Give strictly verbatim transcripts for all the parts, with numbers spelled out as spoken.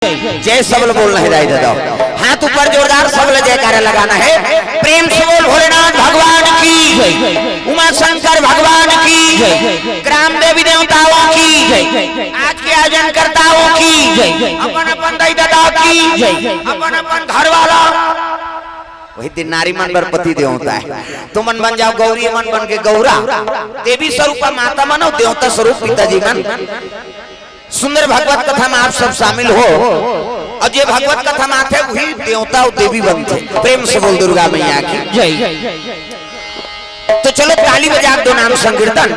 जय। सब ल बोलना हे दाई ददा, हाथ ऊपर जोरदार, सब ल जयकारा लगाना हे। प्रेम से बोल भोलेनाथ भगवान की, उमा शंकर भगवान की, ग्राम देवी देवताओं की, आज के आयोजन कर्ताओं की, अपन अपन दाई ददा की, अपन अपन घर वाला। वही दिन नारी मन बर पति देवता हे, तुमन बन जाव गौरी, मन बन के गौरा, देवी स्वरूप माता मन अउ देवता स्वरूप पिताजी मन। सुंदर भागवत कथा में आप सब शामिल हो, अउ जे भागवत कथा में आथे, वही देवता अउ देवी बनथे। प्रेम से बोल दुर्गा मैया की। जय। तो चलो, ताली बजा दो, नाम संकीर्तन,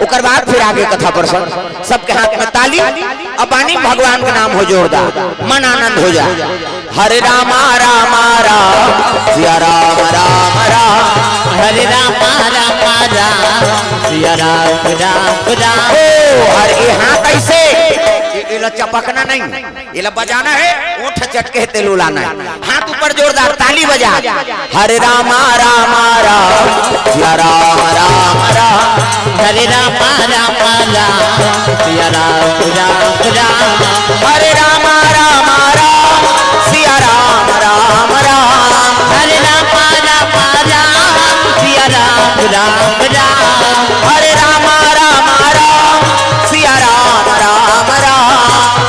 ओकर बाद फिर आगे कथा प्रसंग। सबके हाथ में ताली, अब बानी भगवान के नाम हो जोरदार, मन आनंद हो जाए। हरे रामा रामा राम, सिया राम राम राम। हरे रामा रामा राम, सिया राम राम राम। ओ, हर ये हाथ ऐसे, ये, ये ला चपकना नहीं, ये ला बजाना हे, ओठ चटके हे तेल उलाना हे। हाथ ऊपर जोरदार, ताली बजा। हरे रामा रामा राम, सिया राम राम राम। हरे रामा रामा राम, सिया राम राम राम। हरे रामा रामा राम, सिया राम राम राम। हरे रामा रामा राम, सिया राम राम राम। हरे रामा रामा राम, सिया राम राम राम।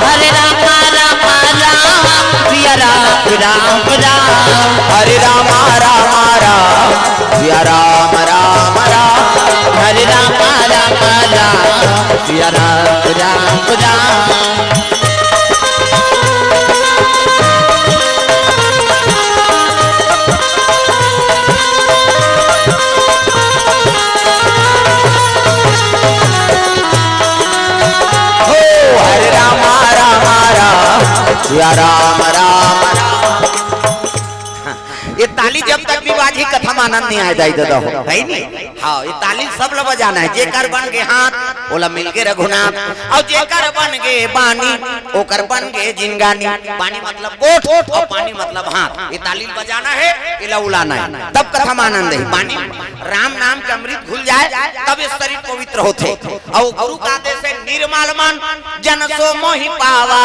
हरे रामा रामा राम, सिया राम राम राम। हरे रामा रामा राम, सिया राम राम राम। हरे रामा रामा राम, सिया राम राम राम। हो हरे रामा रामा राम, सिया राम राम राम। ये ताली जब तक भी बाजही, कथा में आनंद नहीं आय, दाई ददा हो, हे नी? हाँ, ये ताली सब ला बजाना हे। जेकर बन गे हाथ, ओला मिल गे रघुनाथ, अउ जेकर बन गे बानी, ओकर बन गे जिनगानी। बानी मतलब गोठ, अउ पानी मतलब हाथ। ये ताली बजाना हे, ये ला उलाना हे, तब कथा में आनंद हे। बानी, राम नाम के अमृत घुल जाय, तब ये शरीर पवित्र होथे। अउ गुरु का आदेश हे, "निर्मल मन जन सो मोहि पावा,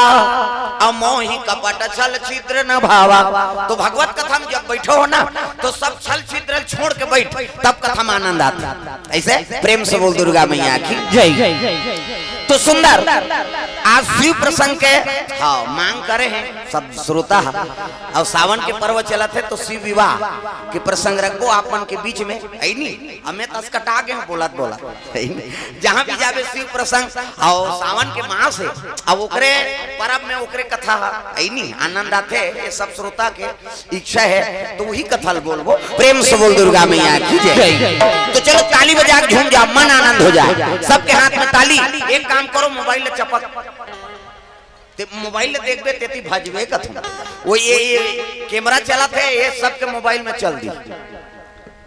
अउ मोहि कपट छल छिद्र न भावा।" तो भगवत कथा में जब बैठो हो ना, तो सब छल छिद्र छोड़ के बैठ, तब कथा में आनंद आथे। ऐसे प्रेम से बोल दुर्गा मैया की जय। तो सुंदर, आज शिव प्रसंग के, हाँ, मांग करे हे सब श्रोता हे। अउ सावन के पर्व चलत हे, तो शिव विवाह के प्रसंग रखबो आप मन के बीच में, हे नी? अमे तस कटा गे हंव बोलत बोलत। जहाँ भी जाबे शिव प्रसंग, अउ सावन के मास हे, अब ओकरे परब में ओकरे कथा हे, हे नी? आनंद आथे, ये सब श्रोता के इच्छा हे, तो वही कथा ल बोलबो। प्रेम से बोल दुर्गा मैया की जय। जय। तो चलो, ताली बजा के झूम जाओ, मन आनंद हो जाए। सबके हाथ में ताली। एक काम करो, मोबाइल ले चपक, ते मोबाइल ले देखबे, तेती भजबे कथम। वो ये, ये कैमरा चलत हे, ये सबके मोबाइल में चल दी।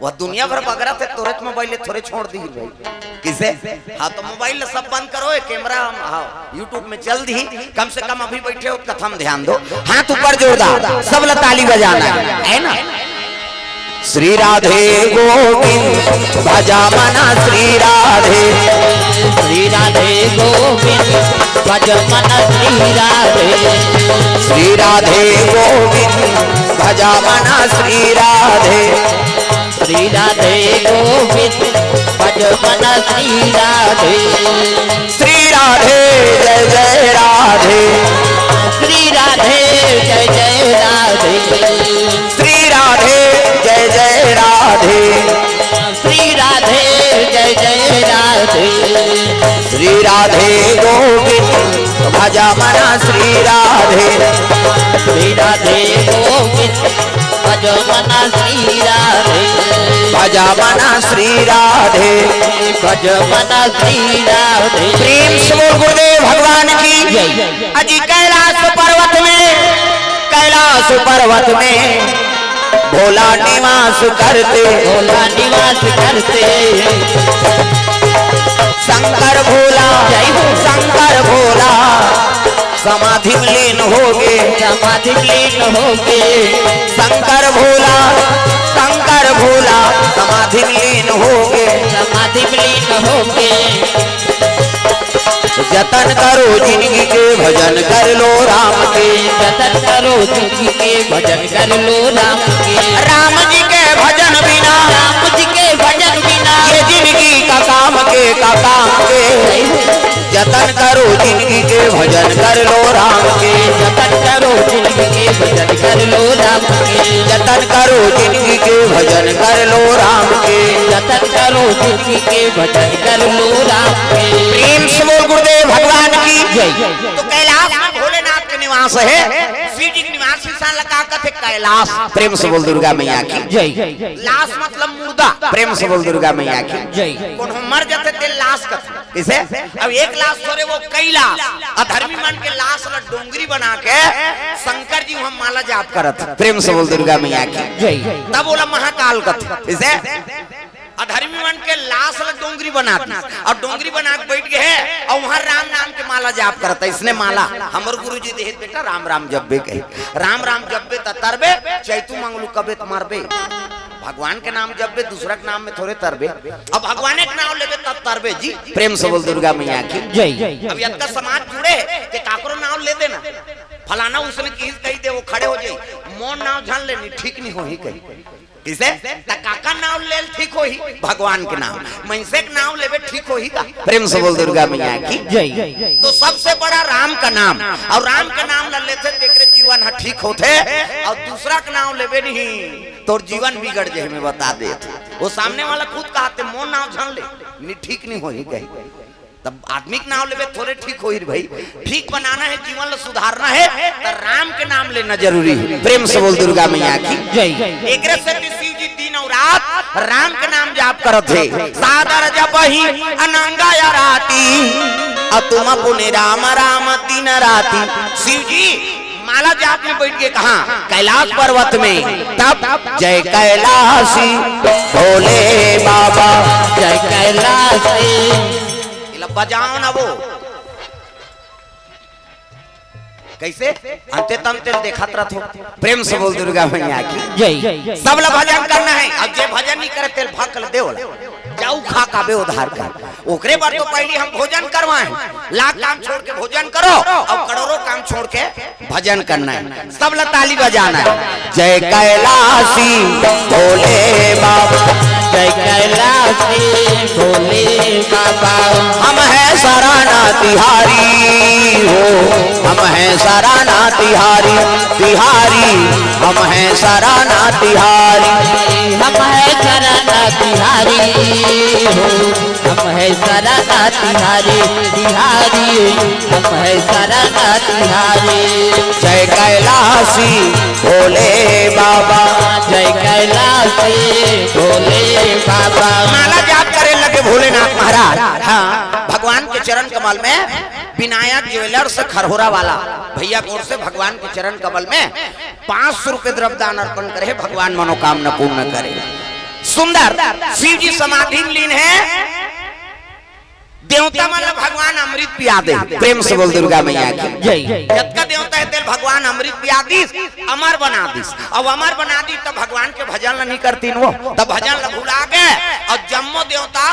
वो दुनिया भर बगरत हे, तोरेच मोबाइल ले थोरे छोड़ दी भाई। किसे? हाँ, तो मोबाइल ले सब बंद करो, ये कैमरा हम, हाँ, YouTube में चल दी। कम से कम अभी बैठे हो, कथा में ध्यान दो। हाथ ऊपर जोरदार, सब ला ताली बजाना हे, हे ना? श्री राधे गोविंद भजा मना श्री राधे। श्री राधे गोविंद भज मन श्री राधे। श्री राधे गोविंद भजा मना श्री राधे। श्री राधे गोविंद भज मन श्री राधे। श्री राधे जय जय राधे। श्री राधे जय जय राधे। श्री राधे जय जय राधे। श्री राधे जय जय राधे। श्री राधे गोविंद भजा मना श्री राधे। श्री राधे गोविंद भज मन श्री राधे। भजा मना श्री राधे। भज मन श्री राधे। प्रेम से बोल गुरुदेव भगवान की जय। अजी कैलाश पर्वत में, कैलाश पर्वत में भोला निवास करते। भोला निवास करते। शंकर भोला, जय हो। शंकर भोला समाधि में लीन हो गे। समाधि में लीन हो गे। शंकर भोला, शंकर भोला समाधि में लीन हो गे। समाधि में लीन हो गे। जतन करो जिनगी के, भजन कर लो राम के। जतन करो जिनगी के, भजन कर लो राम के। राम जी के भजन बिना, राम जी के भजन बिना, ये जिनगी का काम के, का काम के। जतन करो जिनगी के, भजन कर लो राम के। जतन करो जिनगी के, भजन कर लो राम के। जतन करो जिनगी के, भजन कर लो राम के। जतन करो जिनगी के, भजन कर लो राम के। प्रेम से बोल गुरुदेव भगवान की जय। तो कैलाश में भोलेनाथ के निवास हे। शिव जी के निवास स्थान ला का कथे? कैलाश। प्रेम से बोल दुर्गा मैया की जय। लाश मतलब मुर्दा। प्रेम से बोल दुर्गा मैया की जय। कोनो मर जाथे ते लाश कथे। किसे? अब एक लाश थोरे, वो कई लाश। अधर्मी मन के लाश ला डोंगरी बना के शंकर जी वहां माला जाप करत। प्रेम से बोल दुर्गा मैया की जय। तब बोला महाकाल कथे। किसे? अधर्मी मन के लाश ला डोंगरी बना दी अउ डोंगरी बना के बइठ गे हे अउ वहां राम नाम के माला जाप करत हे। इसने माला हमर गुरु जी देहे बेटा, राम राम जब्बे कहे, राम राम जब्बे त तरबे, चैतू मंगलू कबे त मरबे। भगवान के नाम जब्बे, दूसरा के नाम में थोरे तरबे। अब भगवाने के नाम लेबे तब तरबे जी। प्रेम से बोल दुर्गा मैया की जय। अब यतका समाज जुड़े हे, ते काकरो नाम ले देना, फलाना उसने किहिस कहि दे, वो खड़े हो जाई। मोर नाम झन ले, नी ठीक नी होही कही। किसे? त काकर नाम ले ठीक होही? भगवान के नाम। मइनसे के नाम लेबे ठीक होही का? प्रेम से बोल दुर्गा मैया की जय। तो सबसे बड़ा राम का नाम, अउ राम के नाम ला लेथे तेकरे जीवन ह ठीक होथे, अउ दूसरा के नाम लेबे नहीं तोर जीवन बिगड़ जाही। मैं बता देत हंव, वो सामने वाला खुद कहथे मोर नाम झन ले, नी ठीक नी होही कही। तब आदमी के नाम लेबे थोरे ठीक होही रे भाई। ठीक बनाना हे, जीवन ला सुधारना हे, त राम के नाम लेना जरूरी हे। प्रेम से बोल दुर्गा मैया की जय। एकरे सेती शिव जी दिन अउ रात राम के नाम जाप करत हे। सादर जपहि अनंग आराती, अतुम पुनि राम राम दिन राती। शिव जी माला जाप में बइठ गे कहां? कैलाश पर्वत में। तब जय कैलासी भोले बाबा। जय कैलासी। एला बजाओ ना वो। कइसे? अंते तंते ल देखत रथो। प्रेम से बोल दुर्गा मैया की जय। सब ला भजन करना हे, अउ जे भजन नहीं करे तेल भक ल दे ओला। जाऊ खा काबे उधार कर। ओकरे बर तो पहिली हम भोजन करवाए, लाख काम छोड़ के भोजन करो अउ करोड़ों काम छोड़ के भजन करना हे। सब ला ताली बजाना हे। जय कैलासी भोले बाबा। जय कैलासी भोले बाबा। हम हैं सराना तिहारी हो, हम हैं सराना तिहारी, तिहारी, हम हैं सराना तिहारी। हम हैं सराना तिहारी हो, हम हैं सराना तिहारी, तिहारी, हम हैं सराना तिहारी। जय कैलासी भोले बाबा। जय कैलासी भोले बाबा। माला जाप करे लगे भोलेनाथ महाराज। हाँ, भगवान के चरण कमल में विनायक ज्वेलर्स खरहोरा वाला भैया गोर से भगवान के चरण कमल में पांच सौ रुपए द्रव्य दान अर्पण करे, भगवान मनोकामना पूर्ण करे। सुंदर शिव जी समाधि में लीन हे। देवता मन ला भगवान अमृत पिया दे। प्रेम से बोल दुर्गा मैया की जय। जतका देवता हे तेल भगवान अमृत पिया दिस, अमर बना दिस। अब अमर बना दिस त भगवान के भजन ला नहीं करतीन वो, त भजन ला भुला गे। अउ जम्मो देवता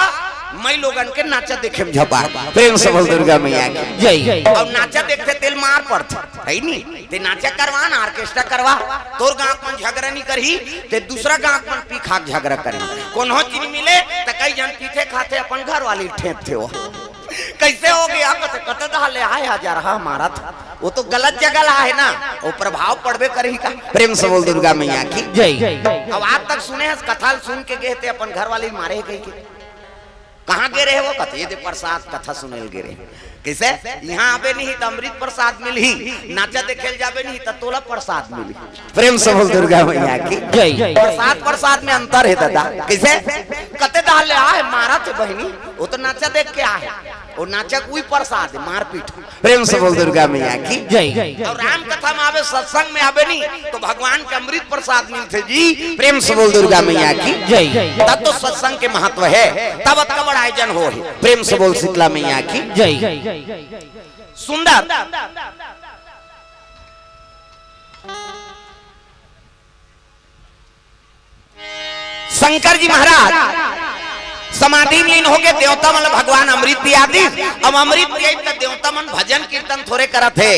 मई लोगन के नाचा देखे में झपाट। प्रेम से बोल दुर्गा मैया की जय। अउ नाचा देखथे तेल मार पड़थे, हे नी? ते नाचा करवा ना, ऑर्केस्ट्रा करवा। तोर गांव मन झगड़ा नहीं करही, ते दूसरा गांव मन पी खा के झगड़ा करही। कोनो चीज मिले त कई झन पीथे खाथे, अपन घर वाली ठेपथे वो। कइसे हो गे? कथे, कते दहा ले आए हजार हा मारा था। वो तो गलत जगह ला हे ना, वो प्रभाव पड़बे करही का। प्रेम से बोल दुर्गा मैया की जय। अब आज तक सुने हस, कथा ल सुन के गे ते अपन घर वाली मारे हे कहि के। कहां गे रहे वो? कथे, ये दे प्रसाद कथा सुने ल गे रहे। कइसे? इहां आबे नहीं त अमृत प्रसाद मिलही, नाचा देखे ल जाबे नहीं त तोला प्रसाद मिलही। प्रेम से बोल दुर्गा मैया की जय। प्रसाद, प्रसाद में अंतर हे दादा। कइसे? कते दहा ले आए मारा थे बहिनी, वो तो नाचा देख के आए, वो नाचा कोई प्रसाद हे, मारपीट। प्रेम से बोल दुर्गा मैया की जय। अउ राम कथा में आबे, सत्संग में आबे नहीं त भगवान के अमृत प्रसाद मिलथे जी। प्रेम से बोल दुर्गा मैया की जय। तब तो सत्संग के महत्व हे, तब अतका बड़ा आयोजन होहे। प्रेम से बोल शीतला मैया की जय। सुंदर शंकर जी महाराज समाधि में लीन होके देवता मन ल भगवान अमृत पिया दिस। अब अमृत पिया त देवता मन भजन कीर्तन थोरे करत हे,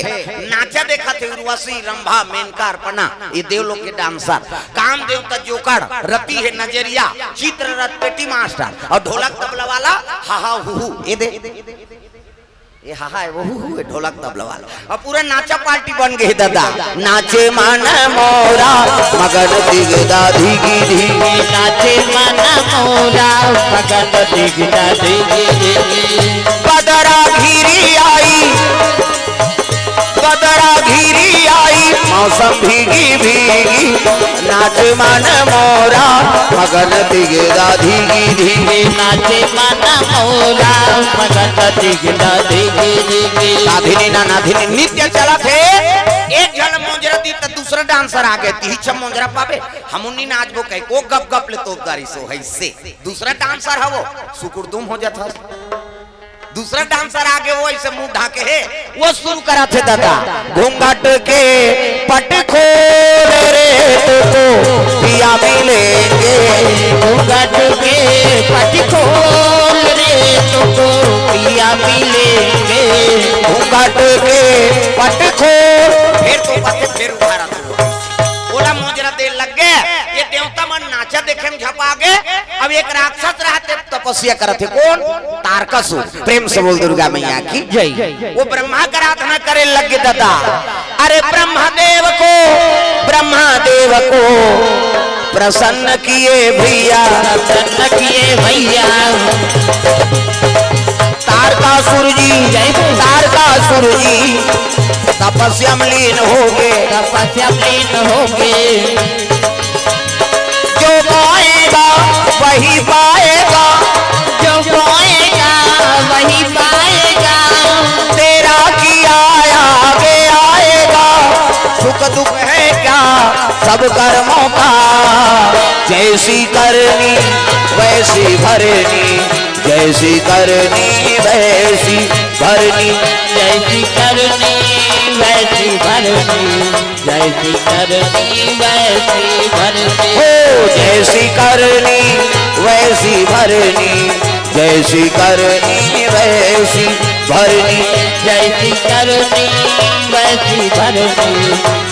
नाचा देखत हे। उर्वशी, रंभा, मेनका, अर्पणा, ये देवलोक के डांसर। काम देवता जोकड़, रति हे नजरिया, चित्ररथ पेटी मास्टर, और ढोलक तबला वाला हाहा हुहू। ये दे, ये हाहा है, वो हुहू है, ढोलक तबला वाला। और पूरा नाचा पार्टी बन गई दादा। नाचे मन मोरा मगन दिगदा धिगी धिगी। नाचे मन मोरा मगन दिगदा धिगी धिगी। बदरा घिरी आई, बदरा घिरी आई, मौसम भीगी भीगी। नाचे मन मोरा मगन दिगदा धिगी धिगी। नाचे मन मोरा मगन दिगदा धिगी धिगी। साधिनी ना नाधिनी नित्य चलत हे। एक झन मोजरा दी त दूसरा डांसर आ गे, तिही छ मोजरा पाबे, हमुनी नाचबो कहि को गप गप ले तोप डारिस हे। से दूसरा डांसर हवो, सुकुड़दुम हो जात हस। दूसरा डांसर आ गे, वो ऐसे मुंह ढाके हे, वो शुरू करत हे दादा। घूंघट के पट खोल रे, तुझको पिया मिलेंगे। घूंघट के पट खोल रे, तुझको पिया मिलेंगे। घूंघट के पट खोल। फिर तो पथे फिर उधारा तो। ओला मोजरा दे लग गे, ये देवता मन नाचा देखे में झपा गे। अब एक राक्षस रहते तपस्या करत हे, कौन? तारकासुर। प्रेम से बोल दुर्गा मैया की जय। वो ब्रह्मा का आराधना करे लग गे दादा। अरे ब्रह्मदेव को, ब्रह्मदेव को प्रसन्न किए भैया, प्रसन्न किए भैया। तारकासुर जी, जय हो। तारकासुर जी तपस्या में लीन हो गे, तपस्या में लीन हो गे। जो पाएगा वही पाएगा, जो पाएगा वही पाएगा। तेरा किया आगे आएगा, सुख दुख है क्या सब कर्मों का। जैसी करनी वैसी भरनी, जैसी करनी वैसी भरनी। जैसी करनी वैसी भरनी, जैसी करनी वैसी भरनी। हो जैसी करनी वैसी भरनी, जैसी करनी वैसी भरनी। जैसी करनी वैसी भरनी,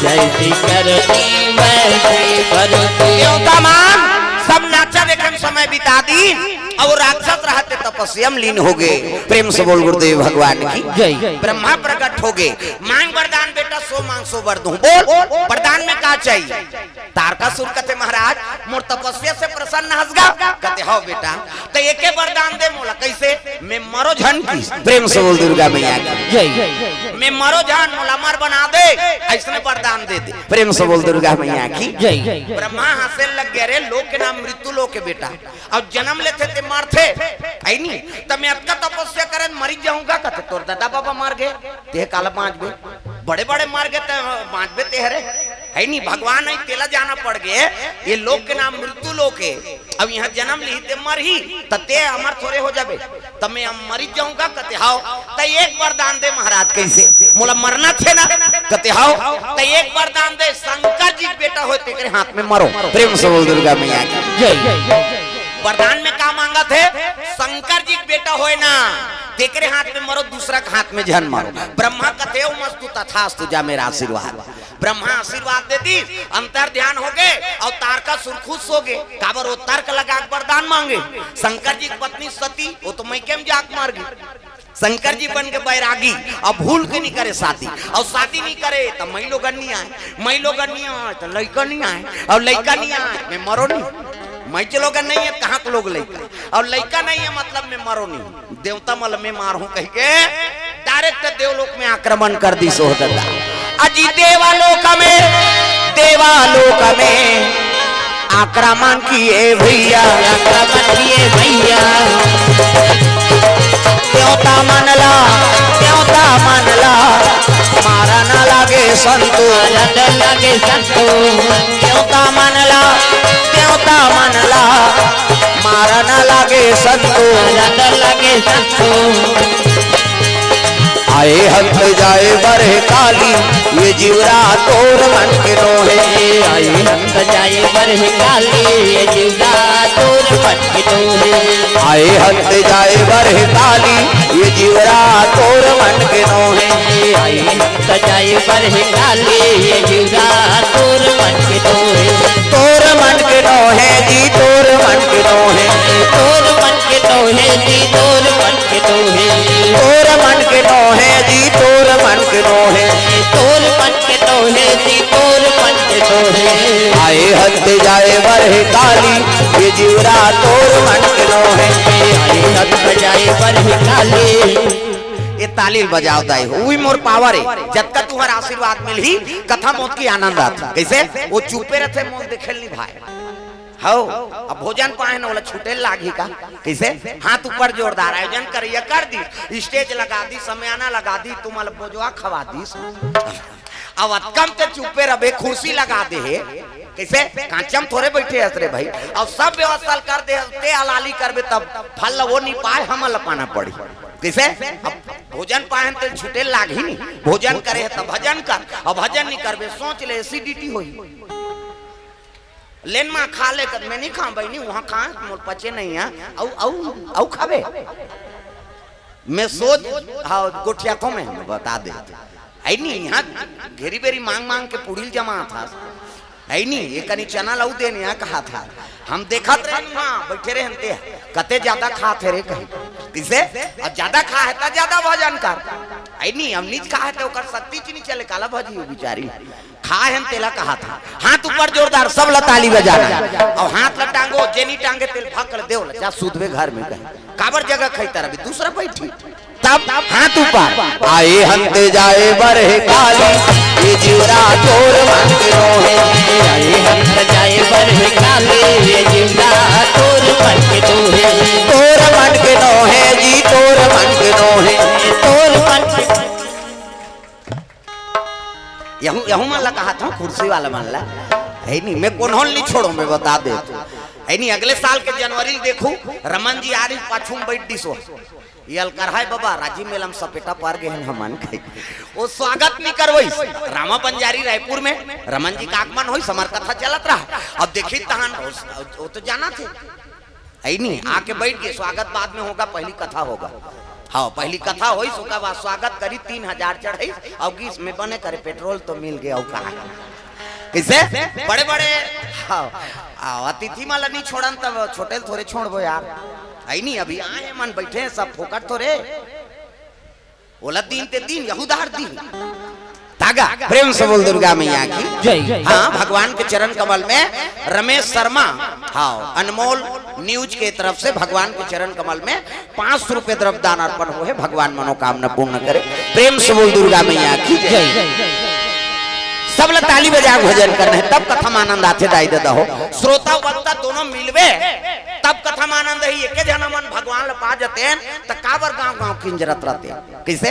जैसी करनी वैसी भरनी। देवता मन सब नाचा देखे में समय बिता दी, और राक्षस रहते तपस्या में लीन हो गे। प्रेम से बोल गुरुदेव भगवान की जय। ब्रह्मा प्रकट हो गे, मांग वरदान बेटा, सो मांग सो वर दूं। बोल, वरदान में का चाहिए? तारकासुर कथे, महाराज, मोर तपस्या से प्रसन्न हस गा? कथे, हव बेटा। त एके वरदान दे मोला। कैसे? मैं मरो झन की। प्रेम से बोल दुर्गा मैया की जय। मैं मरो झन, मोला अमर बना दे, ऐसने वरदान दे दे। प्रेम से बोल दुर्गा मैया की जय। ब्रह्मा हंसे लग गे, अरे लोक के नाम मृत्यु लोक हे बेटा, अउ जनम लेथे ते मरथे, है नी? त मैं अतका तपस्या करें मरी जाहूं गा? कथे, तोर दादा बाबा मर गे, ते काला बांचबे? बड़े बड़े मर गे त बांचबे ते हरे, है नी? भगवान आई तेला जाना पड़ गे, ये लोक के नाम मृत्यु लोक हे। अब इहां जनम लिही ते मरही, त ते अमर थोरे हो जाबे। त मैं अब मरी जाहूं गा? कथे, हव। त एक वरदान दे महाराज। कैसे? मोला मरना हे ना? कथे, हव। त एक वरदान दे, शंकर जी के बेटा होय तेकरे हाथ में मरो। प्रेम से बोल दुर्गा मैया की जय। वरदान में का मांगत हे? शंकर जी के बेटा होय ना, तेकरे हाथ में मरो, दूसरा के हाथ में झन मरो। ब्रह्मा कथे, ओम अस्तु तथास्तु, जा मेरा आशीर्वाद। ब्रह्मा आशीर्वाद दे दिस, अंतर ध्यान हो गे, अउ तारकासुर खुश हो गे। काबर? वो तर्क लगा के वरदान मांगे, शंकर जी की पत्नी सती, वो तो मइके में जाके मर गे। शंकर जी बन के बैरागी, अब भूल के नहीं करे शादी, अउ शादी नहीं करे त मई लोगन नहीं आय, मई लोगन नहीं आय त लइका नहीं आय, अउ लइका नहीं आय मैं मरो नहीं। मई के लोगन नहीं हे, कहां के लोग लइका? अउ लइका नहीं हे मतलब मैं मरो नहीं। देवता मन ल मैं मारहूं कहिके direct देवलोक में आक्रमण कर दिस ओ दादा। अजी देवालोक में, देवालोक में आक्रमण किए भैया, आक्रमण किए भैया। देवता मन ला, देवता मन ला मारन लागे संतु, मारन लागे संतु। देवता मन ला, देवता मन ला मारन लागे संतु, मारन लागे संतु। आए हंत जाए बरह काली, ये जीवरा तोर मन के नोहे। आए हंत जाए बर हे काली, ये जीवरा तोर मन के नोहे। आए हंत जाए बर हे काली, ये जीवरा तोर मन के नोहे। आए हंत जाए बर हे काली, ये जीवरा तोर मन के नोहे। तोर मन के नोहे जी, तोर मन के नोहे। तोर मन के नोहे जी, तोर मन के नोहे। तोर मन के नोहे जी, तोर मन के नोहे। तोर मन के नोहे जी, तोर मन के नोहे। आए हंत जाए बर हे काली, ये जीवरा तोर मन के नोहे। आए हंत जाए बर हे काली। ये ताली ल बजाव दाई हो, उही मोर पावर हे। जतका तुहर आशीर्वाद मिलही, कथा मोत की आनंद आथे। कइसे? वो चुपे रथे, मोल देखे ल नी भाए। हव, अब भोजन पाहे न, ओला छूटे लागही का? कइसे? हाथ ऊपर जोरदार, आयोजन करइया कर दिस, stage लगा दिस, समियाना लगा दिस, तुमन ल बोजवा खवा दिस। अब अतका म ते चुपे रबे, कुर्सी लगा दे हे। कइसे? कांचा म थोरे बइठे हस रे भाई। अब सब व्यवस्था ल कर दे, ते हलाली करबे तब फल ल वो नी पाए, हमन ल पाना पड़ही। कइसे? अब भोजन पाहे न ते छूटे लागही नी, भोजन करे हे त भजन कर, अब भजन नी करबे, सोच ले, acidity होही। लेन मां खा ले, कद मैं नहीं खाऊं बहिनी, वहां खा, मोर पचे नहीं है। अउ, अउ, अउ खाबे? मैं सोच, हाँ, गोठिया तो मैं बता दे। है नहीं, यहाँ घेरी बेरी मांग मांग के पूड़ी ल जमा था। है नहीं, ये कनी चना लऊ देन, यहाँ कहा था। हम देखत रहे वहां, बैठे रहे हंते। कते ज्यादा खात हे रे कहीं। किसे? अब ज्यादा खा हे, त ज्यादा भजन कर। है नहीं, अब नीच खा हे, त ओकर शक्ति च नहीं चले, काला भजी हो बिचारी। खाए हन तेला कहा था। हाथ ऊपर जोरदार, सब ला ताली बजाना। अउ हाथ ला टांगो, जेनी टांगे तेल भकल देव ला, जा सूतबे घर में कहे। काबर जगह खई तर अभी दूसरा बैठी। तब हाथ ऊपर। आए हंते जाए बर हे काली, ये जीवरा तोर मन के नोहे। आए हंते जाए बर हे काली, ये जीवरा तोर मन के नोहे। तोर मन के नोहे जी, तोर मन के नोहे। तोर मन के यहू, यहू मन ला कहा था, कुर्सी वाला मन ला। है नहीं, मैं कोनो ल नहीं छोड़ो, मैं बता दे। है नहीं, अगले साल के जनवरी ल देखू, रमन जी आ रही, पाछू में बैठ दिसो। ये अलकर हाय बाबा, राजीव मेला में सपेटा पार गए हैं हमन के। वो स्वागत नहीं करवइस। रामा बंजारी रायपुर में, रमन जी का आगमन होइस, हमर कथा चलत रहा। अब देखी तहन, वो, वो तो जाना थे। है नहीं, आके बैठ के स्वागत बाद में होगा, पहली कथा होगा। हाँ, पहली कथा होइस, ओकर बाद स्वागत करी, तीन हजार चढ़ाइस, अउ गीस में बने करे पेट्रोल तो मिल गया, अउ कहा है? किसे? बड़े बड़े, हाँ, हाँ, अतिथि मन ला नहीं छोड़न तब छोटे ल थोरे छोड़बो यार। है नहीं, अभी आए मन बैठे हैं, सब फोकट थोरे। ओला दीन ते दीन, यहू दार दीन। तागा, प्रेम से बोल दुर्गा मैया की। जय। हाँ, भगवान के चरण कमल में रमेश शर्मा, हाँ, अनमोल न्यूज के तरफ से भगवान के चरण कमल में पाँच सौ रुपए द्रव्य दान अर्पण होहे, भगवान मनोकामना पूर्ण करे। प्रेम से बोल दुर्गा मैया की जय। जय। सब ला ताली बजा के भजन करना है, तब कथा में आनंद आथे दाई ददा हो। श्रोता वक्ता दोनों मिलवे, तब कथा में आनंद है। एके जना मन भगवान ला पा जतेन, त काबर गांव गांव किंजरत रहते? किसे?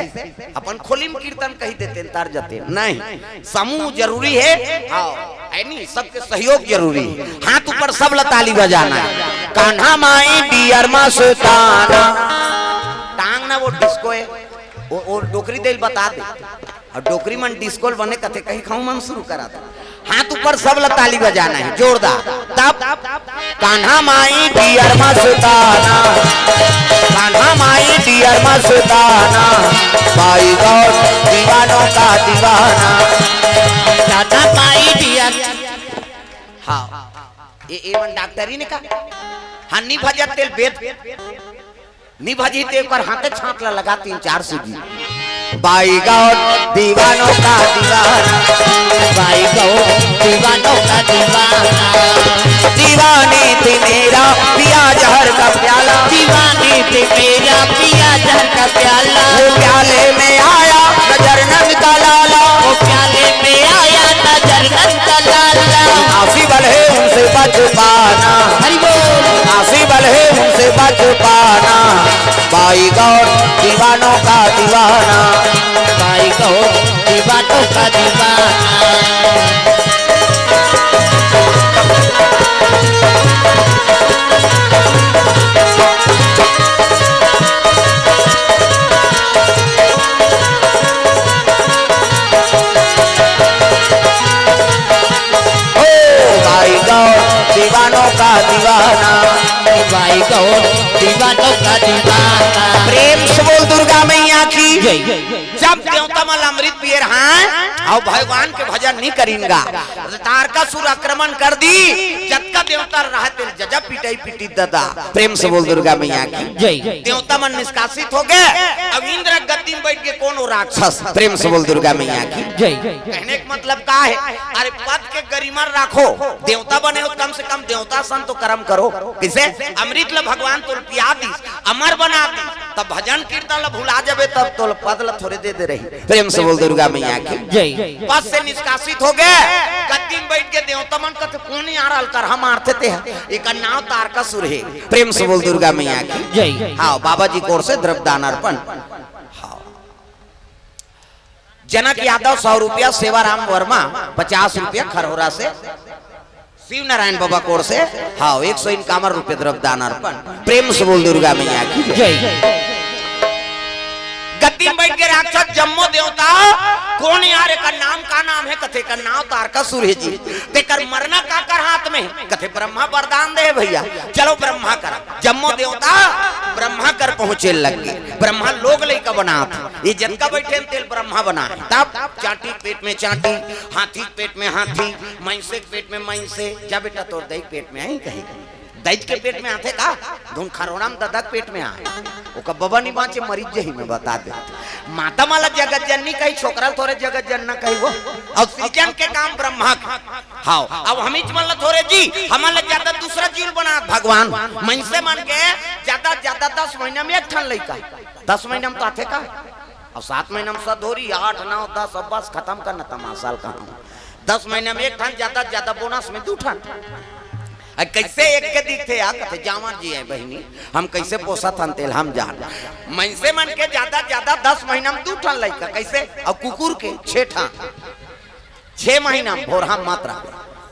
अपन खोली में कीर्तन कही देते, तर जते। नहीं, समूह जरूरी है। हाँ, है नहीं, सबके सहयोग जरूरी है। हाथ ऊपर, सब ला ताली बजाना है। कान्हा माई डियर मस्ताना। टांग ना वो डिस्को है, वो, वो डोकरी देल बता दे। अउ डोकरी मन डिस्को ल बने कथे, कहीं खाऊं मन शुरू करा था। हाथ ऊपर, सब ला ताली बजाना है, जोरदार। तब कान्हा माई डियर मस्ताना, कान्हा माई डियर मस्ताना, बाई गौर दीवानों का दीवाना। दादा माई डियर। हाँ, ये, ये मन डॉक्टरी ने कहा, हाँ, नहीं भजत तेल बेद। नी भजी ते ओकर हाथे छांट ला लगा तीन चार सूजी। बाई गौर दीवानों का दीवाना। बाई गौर दीवानों का दीवाना। दीवानी थी मेरा पिया जहर का प्याला। दीवानी थी मेरा पिया जहर का प्याला। वो प्याले में आया नजर नंद का लाला। वो प्याले में आया नजर नंद का लाला। आसी बल है उनसे बच पाना। हरि बोल। आसी बल है उनसे बच पाना। बाई गौर दीवानों का दीवाना। बाई गौर दीवानों का दीवाना। ओ, का दीवाना, भाई गौर दीवानों का दीवाना। प्रेम से बोल दुर्गा मैया की जय। जब देवता मन अमृत पिए रहय, अउ भगवान के भजन नहीं करिन गा, तारकासुर आक्रमण कर दी, जतका देवता रहय तेला जजा पिटाई पिटी ददा। प्रेम से बोल दुर्गा मैया की जय। देवता मन निष्कासित हो गे। अब इंद्र गद्दी में बैठ के कोन वो राक्षस? प्रेम से बोल दुर्गा मैया की जय। कहने का मतलब का है? अरे पद के गरिमा राखो, देवता बने हो, कम से कम देवता सन तो कर्म करो। किसे? अमृत ल भगवान तोल पिया दिस, अमर बना दिस, तब भजन कीर्तन ल भुला जाबे, तब तोल पद ल थोरे दे दे रही। प्रेम से बोल दुर्गा मैया की जय। पद से निष्कासित हो गे, गद्दी में बैठ के देवता मन कथे, "कोन यार अलकरहा मारथे ते ह? एकर नाव तारकासुर हे।" प्रेम से बोल दुर्गा मैया की जय। हाँ, बाबा जी कोर से द्रव्य दान अर्पण। हाँ। जनक यादव सौ रुपया, सेवाराम वर्मा पचास रुपया खरहोरा से, शिव नारायण बाबा कोर से, हाँ, एक सौ इनकावन रुपया द्रव्य दान अर्पण। प्रेम से बोल दुर्गा मैया की जय। जय। गद्दी में बैठ के राक्षस जम्मो देवता, "कोन यार एकर नाम, का नाम हे?" कथे, "एकर नाव तारकासुर हे जी।" "तेकर मरना काकर हाथ में?" कथे, "ब्रह्मा वरदान दे हे भैया, चलो ब्रह्मा कर।" जम्मो देवता ब्रह्मा कर पहुंचे लग गे। ब्रह्मा लोग लइका बनात हे, ये जतका बैठे हे तेला ब्रह्मा बनाय। तब चांटी के पेट में चांटी, हाथी के पेट में हाथी, मइनसे के पेट में मइनसे। जा बेटा, तोर दई के पेट में आही कहीं, दई के पेट में आथे का? धुन खरोड़ा में ददा के पेट में आय। ओकर बबा नहीं बांचे, मरिच जही में बता दे। माता मन ला जगत जननी कही, छोकरा ल थोरे जगत जनना कही वो। अउ सृजन के काम ब्रह्मा के। हाँ, अब हमीच मन ला थोरे जी, हमन ला ज्यादा दूसरा जीव बनात भगवान। मइनसे मन के ज्यादा, ज्यादा दस महीना में एक ठन लइका। दस महीना में तो आथे का? अब सात महीना में सधोरी, आठ, नौ, दस, अब बस खतम करना तमाशा ल कहा। दस महीना में एक ठन, ज्यादा, ज्यादा बोनस में दू ठन। अ, कैसे एक के दिखथे यार? कथे, "जांवर जी हे बहिनी, हम कैसे पोसत हन तेला हम जान।" मइनसे मन के ज्यादा, ज्यादा दस महीना में दू ठन लइका, कैसे? अउ कुकुर के छे ठन। छे महीना में भोरहा मात्रा।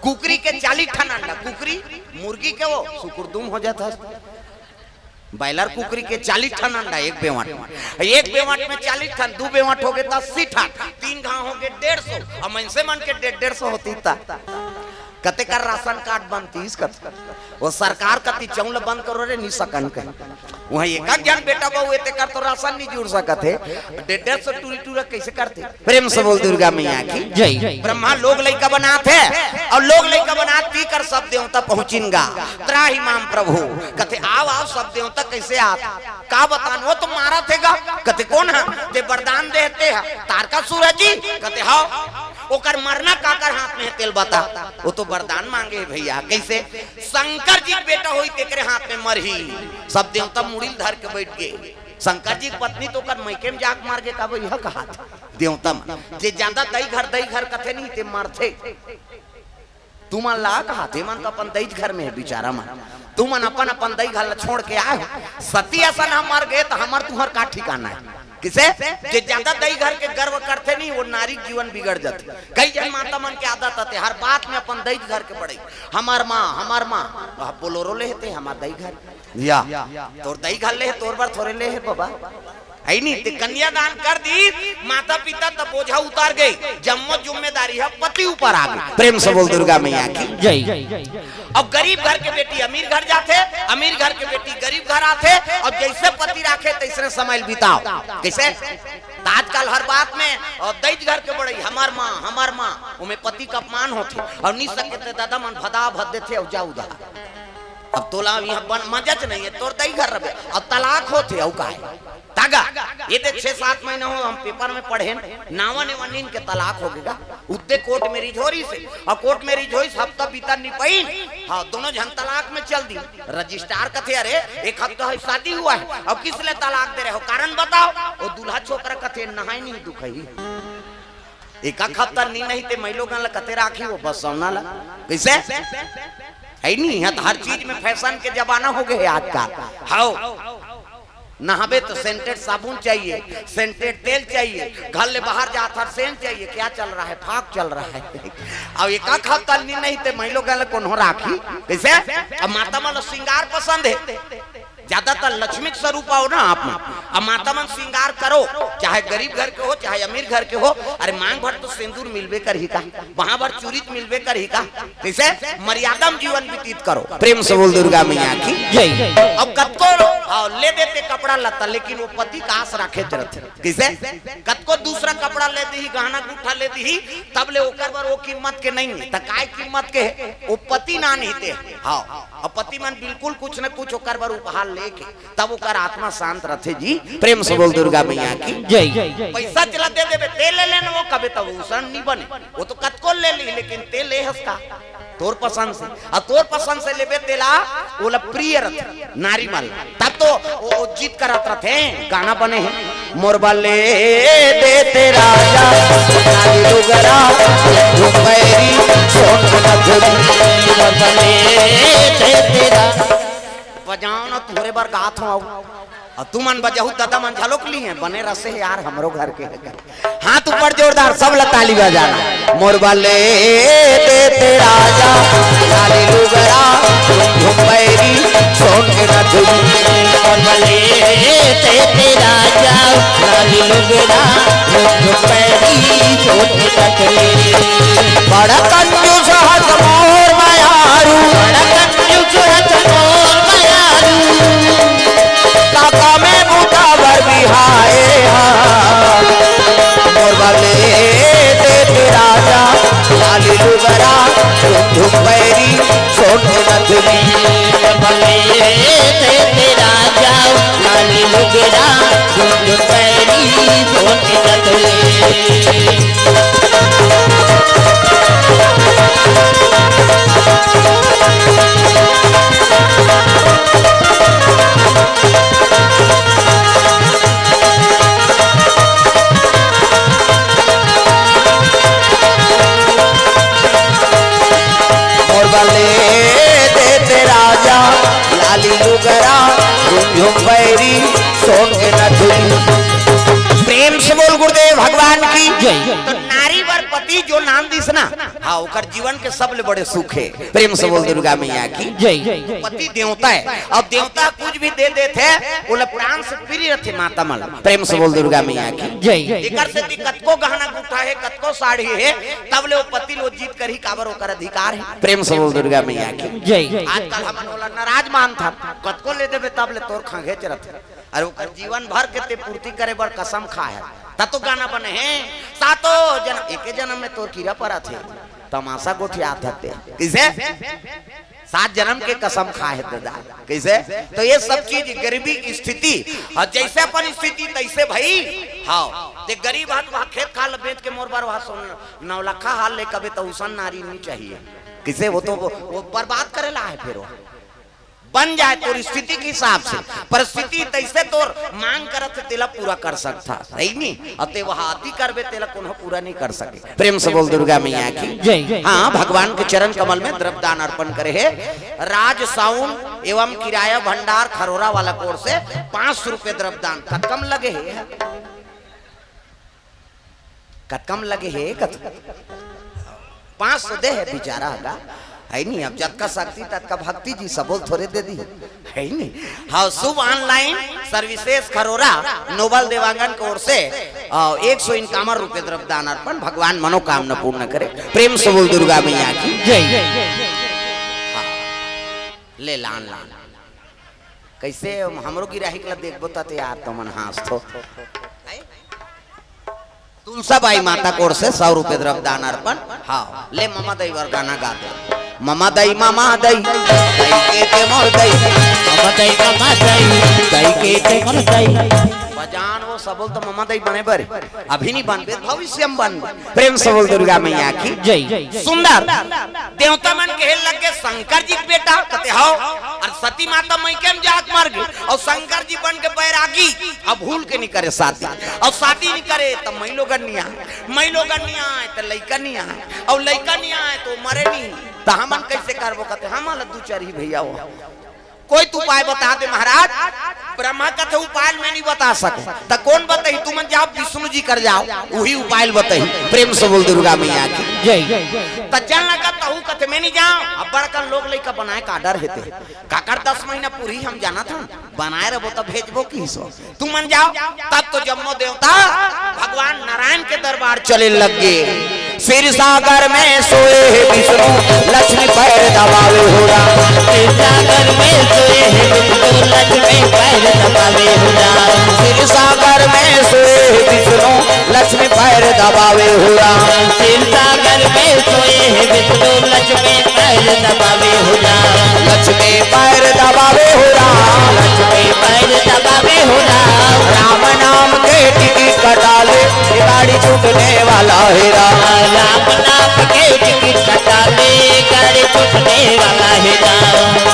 कुकरी के चालीस ठन अंडा, कुकरी, मुर्गी के वो सुकुरदुम हो जात हस। बॉयलर कुकरी के चालीस ठन अंडा एक बेवट में। एक बेवट में चालीस ठन, दू बेवट हो गे त अस्सी ठन, तीन घांव हो गे डेढ़ सौ। अब मइनसे मन के डेढ़, डेढ़ सौ होतिस त कते कर राशन कार्ड बनतिस कत? वो सरकार कति चौं ल बंद करो रे, नी सकन कहीं। उहां एक एक झन बेटा बहू हे, तेकर तो राशन नी जुड़ सकत हे। डेढ़ डेढ़ सौ टूरी टूरा कैसे करथे? प्रेम से बोल दुर्गा मैया की जय। ब्रह्मा लोग लइका बनात हे अउ लोग लइका बनात पी कर सब देवता पहुंचिन गा। त्राहि माम प्रभु। कथे, "आव, आव, सब देवता कैसे आत?" का बतान, वो तो मारत हे गा। कथे, "कोन ह? ते वरदान दे हे ते ह, तारकासुर ह जी?" कथे, "हव।" "ओकर मरना काकर हाथ में हे तेला बता।" वो तो वरदान मांगे हे भैया। कैसे? शंकर जी के बेटा होई तेकरे हाथ में मरही। सब देवता मुड़ी ल धर के बैठ गे। शंकर जी के पत्नी तो ओकर मइके में जाके मर गे, का भैया कहा था? देवता मन जे ज्यादा दई घर, दई घर कथे नहीं ते मरथे। तुमन ला कहा, ते मन तो अपन दई घर में हे बिचारा मन। तुमन अपन अपन दई घर ला छोड़ के आए हो। सती असन हम मर गे त हमर तुहर का ठिकाना हे? किसे? जे ज्यादा दई घर के गर्व करथे नहीं, वो नारी के जीवन बिगड़ जाथे। कई झन माता मन के आदत आथे, हर बात में अपन दई घर के बड़ई, "हमर माँ, हमर माँ।" अब बोलोरो ले हे ते, हमर दई घर। या, तोर दई घर ले हे, तोर बर थोरे ले हे बाबा। हे नहीं, ते कन्यादान कर दी, माता पिता त बोझा उतार गे, जम्मो जिम्मेदारी ह पति ऊपर आ गे। प्रेम से बोल दुर्गा मैया की जय। अब गरीब घर के बेटी अमीर घर जाथे, अमीर घर के बेटी गरीब घर आथे, अउ जैसे पति राखे तैसने समय ल बिताव। कैसे? त आजकल हर बात में, अउ दई घर के बड़ई, "हमर माँ, हमर माँ", ओमे पति के अपमान होथे, अउ नी सके ते ददा मन भदा भद देथे, अउ जा उधार। अब तोला अब इहां बन मजाच नहीं हे, तोर दई घर रबे। अब तलाक होथे, अउ का हे? तागा, ये दे छह सात महीना हो, हम पेपर में पढ़ेन, नावा नेवा नीन के तलाक हो गेगा। उद्दे कोर्ट मैरिज हो रहिसे, अउ कोर्ट मैरिज होइस, हफ्ता बीता नी पाइन, हाँ, दोनों झन तलाक में चल दी। रजिस्ट्रार कथे, "अरे, एक हफ्ता है शादी हुआ है, अब किस लिए तलाक दे रहे हो, कारण बताओ।" वो दूल्हा छोकरा कथे, "नहाय नहीं दुखही।" एक आध हफ्ता नी नहीं ते मइलोगन ला कते राखी वो बस सौना ला। कैसे? हे नहीं, यहाँ तो हर चीज में फैशन के जमाना हो गए है आजकल। हाओ, नहाबे तो सेंटेड साबुन चाहिए, सेंटेड तेल चाहिए, घर ले बाहर जात हर सेंट चाहिए। क्या चल रहा है? फाग चल रहा है। अब एक आध हफ्ता नी नहीं ते मइलोगन ला कोनो राखी। कैसे? अब माता मन ला श्रृंगार पसंद है। ज्यादातर लक्ष्मी के स्वरूप आओ ना आप में। अब माता मन श्रृंगार करो, चाहे गरीब घर के हो, चाहे अमीर घर के हो, अरे मांग भर तो सिंदूर मिलबे करही का, वहां भर चूरी तो मिलबे करही का। कैसे मर्यादा में जीवन व्यतीत करो। प्रेम से बोल दुर्गा मैया की जय। अब कतको, हाँ, ले देते कपड़ा लत्ता, लेकिन वो पति का आस राखे रहते। कैसे कतको दूसरा कपड़ा ले दी, गहना गुट्ठा ले दी, तब ले ओकर बर वो कीमत के नहीं है। त काय कीमत के है? वो पति ना नहीं ते। हाँ, अब पति मन बिल्कुल कुछ न कुछ ओकर बर उपहार लेके तब ओकर आत्मा शांत रथे जी। प्रेम से बोल दुर्गा मैया की जय। पैसा चला दे देबे, ते ले लेना, वो कबे तब उसन नहीं बने। वो तो कतको ले ली, लेकिन ते ले हस का तोर पसंद से, आ तोर पसंद से लेबे तेला, ओला प्रिय रथे नारी मन। तब तो वो, वो जीत करत रथे, गाना बने है, मोर बले दे ते राजा, लाली लुगरा, घुमैरी, सोन नथुनी, मोर बले दे ते राजा। बजाओ ना, तोरे बर गात हूँ, आओ। अउ तुमन बजहू, ददा मन झलोक ली हैं, बने रसे यार, हमरो घर के है। हाथ ऊपर जोरदार, सब ला ताली बजाना। मोर बले दे ते राजा, लाली लुगरा, घुमैरी, सोन के नथुनी। मोर बले दे ते राजा, लाली लुगरा, घुमैरी, सोन के नथुनी। बड़ा कंजूस हस मोर मयारू, बड़ा कंजूस हस मोर मयारू। काका में बूता बर बिहाए हा। मोर बले दे ते राजा, लाली लुगरा, झुम झुम पैरी, सोन नथुनी। मोर बले दे ते राजा, लाली लुगरा, झुम झुम पैरी, सोन नथुनी। मोर बले दे ते राजा, लाली लुगरा, झुम झुम पैरी, सोन के नथुनी। प्रेम से बोल गुरुदेव भगवान की जय। तो नारी बर पति जो नाम दिस ना, हाँ, ओकर जीवन के सबले बड़े सुख है। प्रेम से बोल दुर्गा मैया की जय। पति देवता है, अउ देवता कुछ भी दे देथे, ओला प्राण से प्रिय रथे माता मन। प्रेम से बोल दुर्गा मैया की जय। एकर सेती कतको गहना गुठा है, कतको साड़ी है, तब ले वो पति लो जीत करही, काबर ओकर अधिकार है। प्रेम से बोल दुर्गा मैया की जय। आजकल हमन ओला नाराज मानथन, कतको ले देबे तब ले तोर खंघेच रथे। अरे ओकर जीवन भर के ते पूर्ति करे बर कसम खाए हे, त तो गाना बने हे। सातो जन्म, एके जन्म में तोर कीरा परत हे, तमाशा गोठियात हते। कइसे? सात जन्म के कसम खाए हे दादा। कइसे? तो ये सब चीज गरीबी स्थिति, अउ जइसे अपन स्थिति तइसे भई। हाँ, ते गरीब हस, वहाँ खेत खार ल बेच के मोर बर वहाँ सोन नौलखा हार ले कबे, त उसन नारी नी चाहिए। कइसे? वो तो वो, वो बर्बाद करे ला हे फिर वो। बन जाए तोर स्थिति के हिसाब से, परिस्थिति तइसे तोर मांग करत हे, तेला पूरा कर सकथा, सही नी? अउ ते वह अति करबे, तेला कोनो पूरा नहीं कर सके। प्रेम से बोल दुर्गा मैया की जय। हाँ, भगवान के चरण कमल में द्रव्य दान अर्पण करे हे। राज साउंड एवं किराया भंडार खरोरा वाला कोर से पाँच सौ रुपये द्रव्य दान। कतका म लगे हे? कतका म लगे हे? कत-, पाँच सौ दे हे बिचारा हगा, है नी? अब जतका शक्ति ततका भक्ति जी, सबो ल थोरे दे दी, है नी? हाँ, शुभ ऑनलाइन सर्विसेज खरोरा नोबल देवांगन के ओर से, आ, एक सौ इक्यावन रुपये द्रव्य दान अर्पण, भगवान मनोकामना पूर्ण करे। प्रेम से बोल दुर्गा मैया की जय। हाँ, ले लान लान। कइसे हमरो गिराहिक ला देखबो त, त यार तुमन हाँसथो। तुलसा बाई माता कोर से सौ रुपये द्रव्य दान अर्पण। हाँ, ले ममा दई बर गाना गा दे। ममा दई, ममा दई, दई के ते मोर दई। ममा दई, ममा दई, दई के ते मोर दई। बजान वो सबो ल तो ममा दई बने बर, अभी नहीं बनबे, भविष्य में बनबे। प्रेम से बोल दुर्गा मैया की जय। सुंदर देवता मन कहे लग गे, "शंकर जी के बेटा कते हव?" अउ सती माता मइके में जाके मर गे, अउ शंकर जी बन के बैरागी, अब भूल के नहीं करे शादी, अउ शादी नहीं करे त मई लोगन नहीं आए, मई लोगन नहीं आए त लइका नहीं आए, अउ लइका नहीं आए त वो मरे नहीं, त हमन कइसे करबो? कते, "हमन ला दू चार ही भैया हो।" कोई तो उपाय बता दे महाराज। ब्रह्मा कथे उपाय मैं नहीं बता सकूं, त कोन बताही? तुमन जाव विष्णु जी कर जाव, उही उपाय बताही। प्रेम से बोल दुर्गा मैया की। जय। त चल ना कथे, तहू कथे मैं नहीं जाव। अब बड़कन लोग लइका बनाए का डर हे ते, काकर दस महीना पूरी हम जानत हन, बनाए रहबो त भेजबो किहिस। तुमन जाव। तब तो जम्मो देवता भगवान नारायण के दरबार चले लग गे। क्षीर सागर में सोए हे विष्णु, लक्ष्मी पैर दबावे हो राम। क्षीर सागर में सोए हे विष्णु, लक्ष्मी पैर दबावे हो राम। क्षीर सागर में सोए हे विष्णु, लक्ष्मी पैर दबावे हो राम। क्षीर सागर में सोए हे विष्णु, लक्ष्मी पैर दबावे हो राम। लक्ष्मी पैर दबावे हो राम। लक्ष्मी पैर दबावे हो राम। राम नाम के टिकट कटा ले, ये गाड़ी छूटने वाला हे राम। राम नाम के टिकट कटा ले, गाड़ी छूटने वाला हे राम।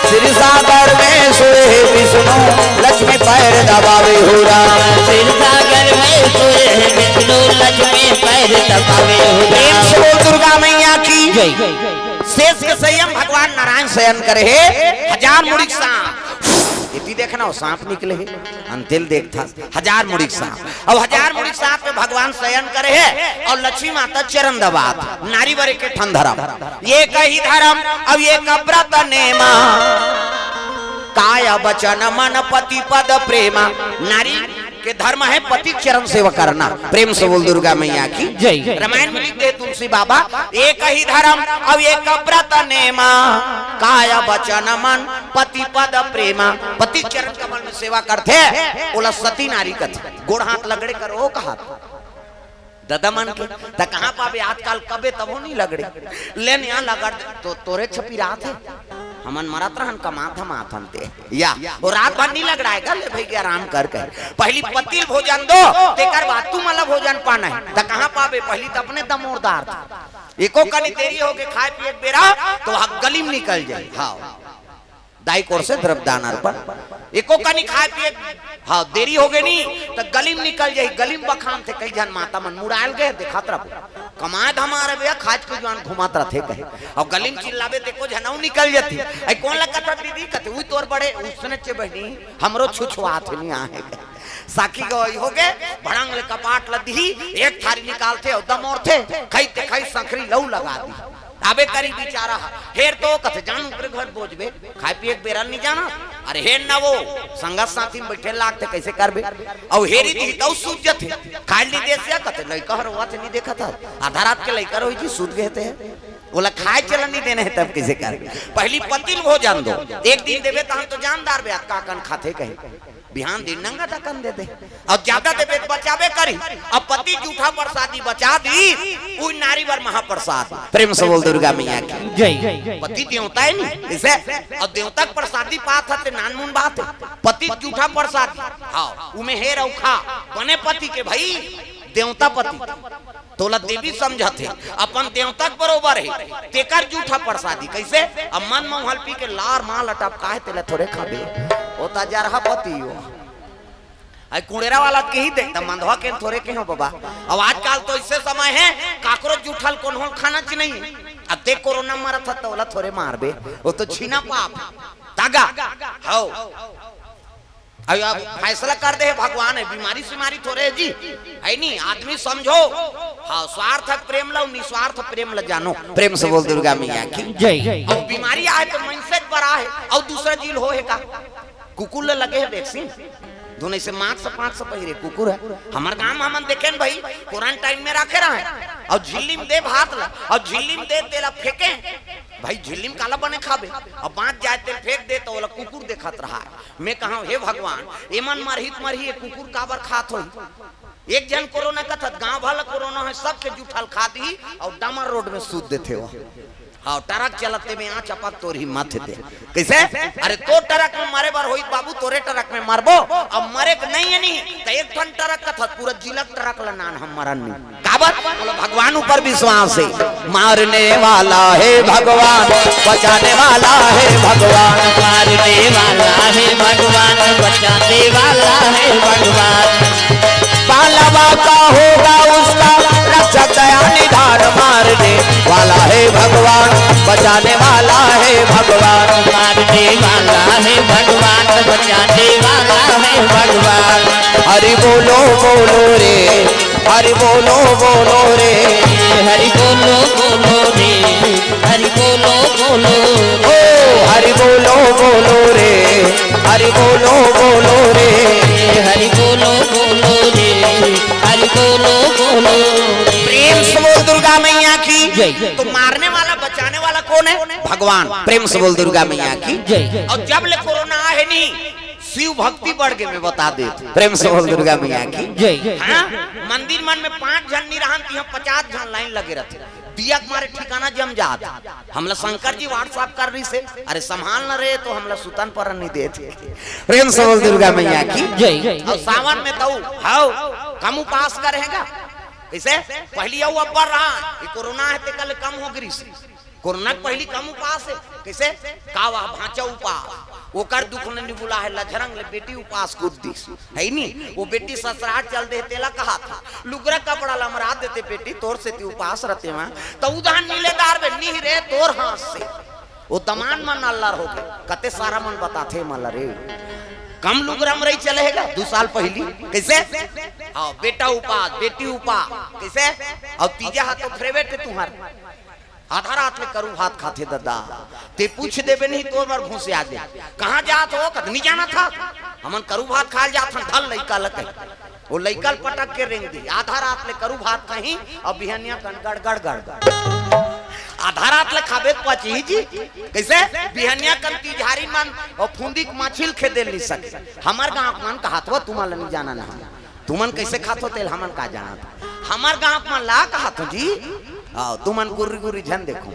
क्षीर सागर में सोए हे विष्णु, लक्ष्मी पैर दबावे हो राम। क्षीर सागर में सोए हे विष्णु, लक्ष्मी पैर दबावे हो राम। प्रेम से बोल दुर्गा मैया की। जय। शेष के संयम भगवान नारायण शयन करे हे, हजार मुड़ी के सांप। एती देखना, वो सांप निकले हे, अंतिल देखथा। हजार मुड़ी के सांप। अब हजार मुड़ी के सांप में भगवान शयन करे हे अउ लक्ष्मी माता चरण दबात। नारी बर एक ठन धरम, एकही धरम, अब एक व्रत नेमा। काय वचन मन पति पद प्रेमा। नारी के धर्म हे पति के चरण सेवा करना। प्रेम से बोल दुर्गा मैया की। जय। रामायण में लिख दे तुलसी बाबा, एकही धरम, अब एक व्रत नेमा। काय वचन मन पति पद प्रेमा। पति के चरण कमल में सेवा करथे, ओला सती नारी कथे। गोड़ हाथ लगड़े करो कहा ददा मन के, त कहाँ पाबे आजकल, कबे तभो नहीं लगड़े। ले न यहाँ लगड़ दे, तो तोरे छपी रात हे। हमन मरत रहन, कमात धमात हन ते। या, वो रात भर नहीं लगड़ाएगा, ले भई आराम कर कहे। पहली पति ल भोजन दो, तेकर बाद तुमन ला भोजन पाना हे। त कहाँ पाबे, पहली त अपने दमोरदार था। एको कनी देरी होगे खाए पिए के बेरा, तो वहाँ गली में निकल जाए। हाँ। दाई कोर से द्रव्य दान अर्पण। एको कनी खाए पिए, हाँ, देरी होगे नी, त गली में निकल जाही, गली में बखान थे, कई झन माता मन मुड़ायल गए, देखत रहो। कमाए धमाए भैया, खाए के जुआन घुमात रथे कहे। अउ गली में चिल्लाबे, ते को झन अउ निकल जाथे। अई कोन ला कथस दीदी? कथे, "उई तोर बड़े, उसने चे बहिनी, हमरो छुछुआत हे, नी आहे।" साखी गवई होगे, भड़ंग ले कपाट ल दिही, एक थारी निकालथे, अउ दमोरथे, खई ते खई, संखरी लऊ लगा दिही। आबे करी बिचारा ह। हेर तो कथे, "जान ओकरे घर बोजबे, खाए पिए के बेरा ल नी जाना।" अरे हेर ना वो, संगत साथी में बइठे लागथे, कइसे करबे? अउ हेरी दिही तउ सूझ जथे। खाए ल नी देस या कथे, "लइका ह रोवत हे, नी देखत हस? आधा रात के लइका रोही जी, सूत गे हे ते।" ओला खाए चलन नी देना हे, तब कइसे करबे? पहली पति ल भोजन दो। एक दिन देबे त हम तो जानदार बे, अतका कन खाथे कहे। बिहान दिन नंगा दकन दे दे। अउ ज्यादा देबे त बचाबे करी। अब पति जूठा प्रसादी बचा दी, उही नारी बर महाप्रसाद। प्रेम से बोल दुर्गा मैया की। जय। पति देवता हे नी, कइसे? अउ देवता के प्रसादी पात हे ते नानमुन बात हे। पति जूठा प्रसादी, हाँ, उमे हेर अउ खा, बने पति के भई, देवता पति। तोला देवी समझत हे, अपन देवता के बरोबर हे, तेकर जूठा प्रसादी। कइसे? अब मन म हल्पी के लार माल अटपका हे, तेला थोरे खाबे। ओ त जरहा पति हो। अई कुड़ेरा वाला के ही दे, त मंदवा के थोरे के हो बाबा। अब आजकल तो अइसे समय हे, काकरो जूठा ल कोनो ल खाना च नहीं। अब ते कोरोना मरत ह, त ओला थोरे मारबे। ओ तो छीना पाप। तागा। हौ। अउ अब फैसला कर दे हे भगवान, हे बीमारी सीमारी थोरे हे जी, हे नी? आदमी समझो, हाँ, स्वार्थ के प्रेम ला, निस्वार्थ प्रेम ला जानो। प्रेम से बोल दुर्गा मैया की। जय। अउ बीमारी आए त मनसे के बर आए, अउ दूसरा जी ल होहे का? कुकुर ला लगे हे वैक्सीन, धुन अइसे मास्क पास्क पहिरे कुकुर हे। हमर गांव म हमन देखेन भई, क्वारंटाइन में राखे रहे, अउ झिल्ली म दे भात ला, अउ झिल्ली म दे तेला फेंके। भई झिल्ली म काला बने खाबे, अउ बांच जाए तेला फेंक दे त ओला कुकुर देखत रहा। मैं कहंव, "हे भगवान, एमन मरही त मरही, ये कुकुर काबर खात होही?" एक झन कोरोना कथस, गांव भर ल कोरोना हे, सबके जूठा ल खा दिही अउ डामर रोड में सूत देथे वो। हाँ, ट्रक चलत हे में आ चपक तोर हिम्मत हे ते। कइसे? अरे तोर ट्रक में मरे बर होही त बाबू, तोरे ट्रक में मरबो। अब मरे के नहीं हे नी, त एक ठन ट्रक कथस, पूरा जिला के ट्रक ल नान हम मरन नी। का पर, बोलो, भगवान ऊपर विश्वास है। मारने वाला है भगवान, बचाने वाला है भगवान। मारने वाला है भगवान, बचाने वाला है भगवान। पालवा का होगा उसका रक्षक दया निधान। मारने वाला है भगवान, बचाने वाला है भगवान। मारने वाला है भगवान, बचाने वाला है भगवान। हरि बोलो बोलो रे, हरि बोलो बोलो रे। हरि बोलो बोलो रे, हरि बोलो बोलो। ओ हरि बोलो बोलो रे, हरि बोलो बोलो रे। हरि बोलो बोलो रे, हरि बोलो बोलो रे। प्रेम से बोल दुर्गा मैया की जय। तो मारने वाला, बचाने वाला कौन है? भगवान। प्रेम से बोल दुर्गा मैया की जय। और जब ले कोरोना आहे नहीं, शिव भक्ति बढ़ के मैं बता दे। प्रेम से बोल दुर्गा मैया की जय। हाँ, मंदिर मन में पांच झन नहीं रहन, तिहां पचास झन लाइन लगे रहते। दिया के मारे ठिकाना जम जात। हमला शंकर जी WhatsApp कर रही से, अरे संभाल न रहे तो हमला सुतन पर नहीं देते। प्रेम से बोल दुर्गा मैया की जय। और सावन में तो हाउ कम उपास करेगा। कैसे? पहली अउ अब्बर रहा, ये कोरोना है ते कल कम हो गिरिस। कोरोना के पहली कम उपास है। कैसे? कावा भांचा उपास। ओकर दुख ल निबुला है, लझरंग ले बेटी उपास कूद दिस। है नी? वो बेटी ससुराल चल दे, तेला कहा था, लुगरा कपड़ा लमरा देते बेटी, तोर सेती उपास रहते वहां। तो उधान नीलेदार बे, निह रे तोर हाथ से। वो दमान मन अल्लर हो गए, कते सारा मन बताथे मला रे। कम लुगरा म रही चले है गा, दू साल पहली। कैसे? हाँ, बेटा उपास, बेटी उपास। कैसे? और तीजा हाथ तो फेरे बेटे तुम्हारे। आधा रात ले करू भात खाथे ददा, ते पूछ देबे नहीं, तोर बर घुस आ दे। कहाँ जात हो? कत नहीं जाना था, हमन करू भात खाल जात हन, धल लइका ल कही। वो लइका ल पटक के रेंग दी। आधा रात ले करू भात खाही, अब बिहनिया कन गड़ गड़ गड़ गड़। आधा रात ले खाबे त पचही जी। कैसे? बिहनिया कन तिजहारी मन और फुंदी के माछी ल खेदे ल नहीं सके। हमर गांव के मन कहात हो, तुमन ल नहीं जाना ना। तुमन कैसे खात हो तेल हमन का जानत? हमर गांव के मन ला कहात हो जी। आओ, तुमन गुर्री गुर्री झन देखो।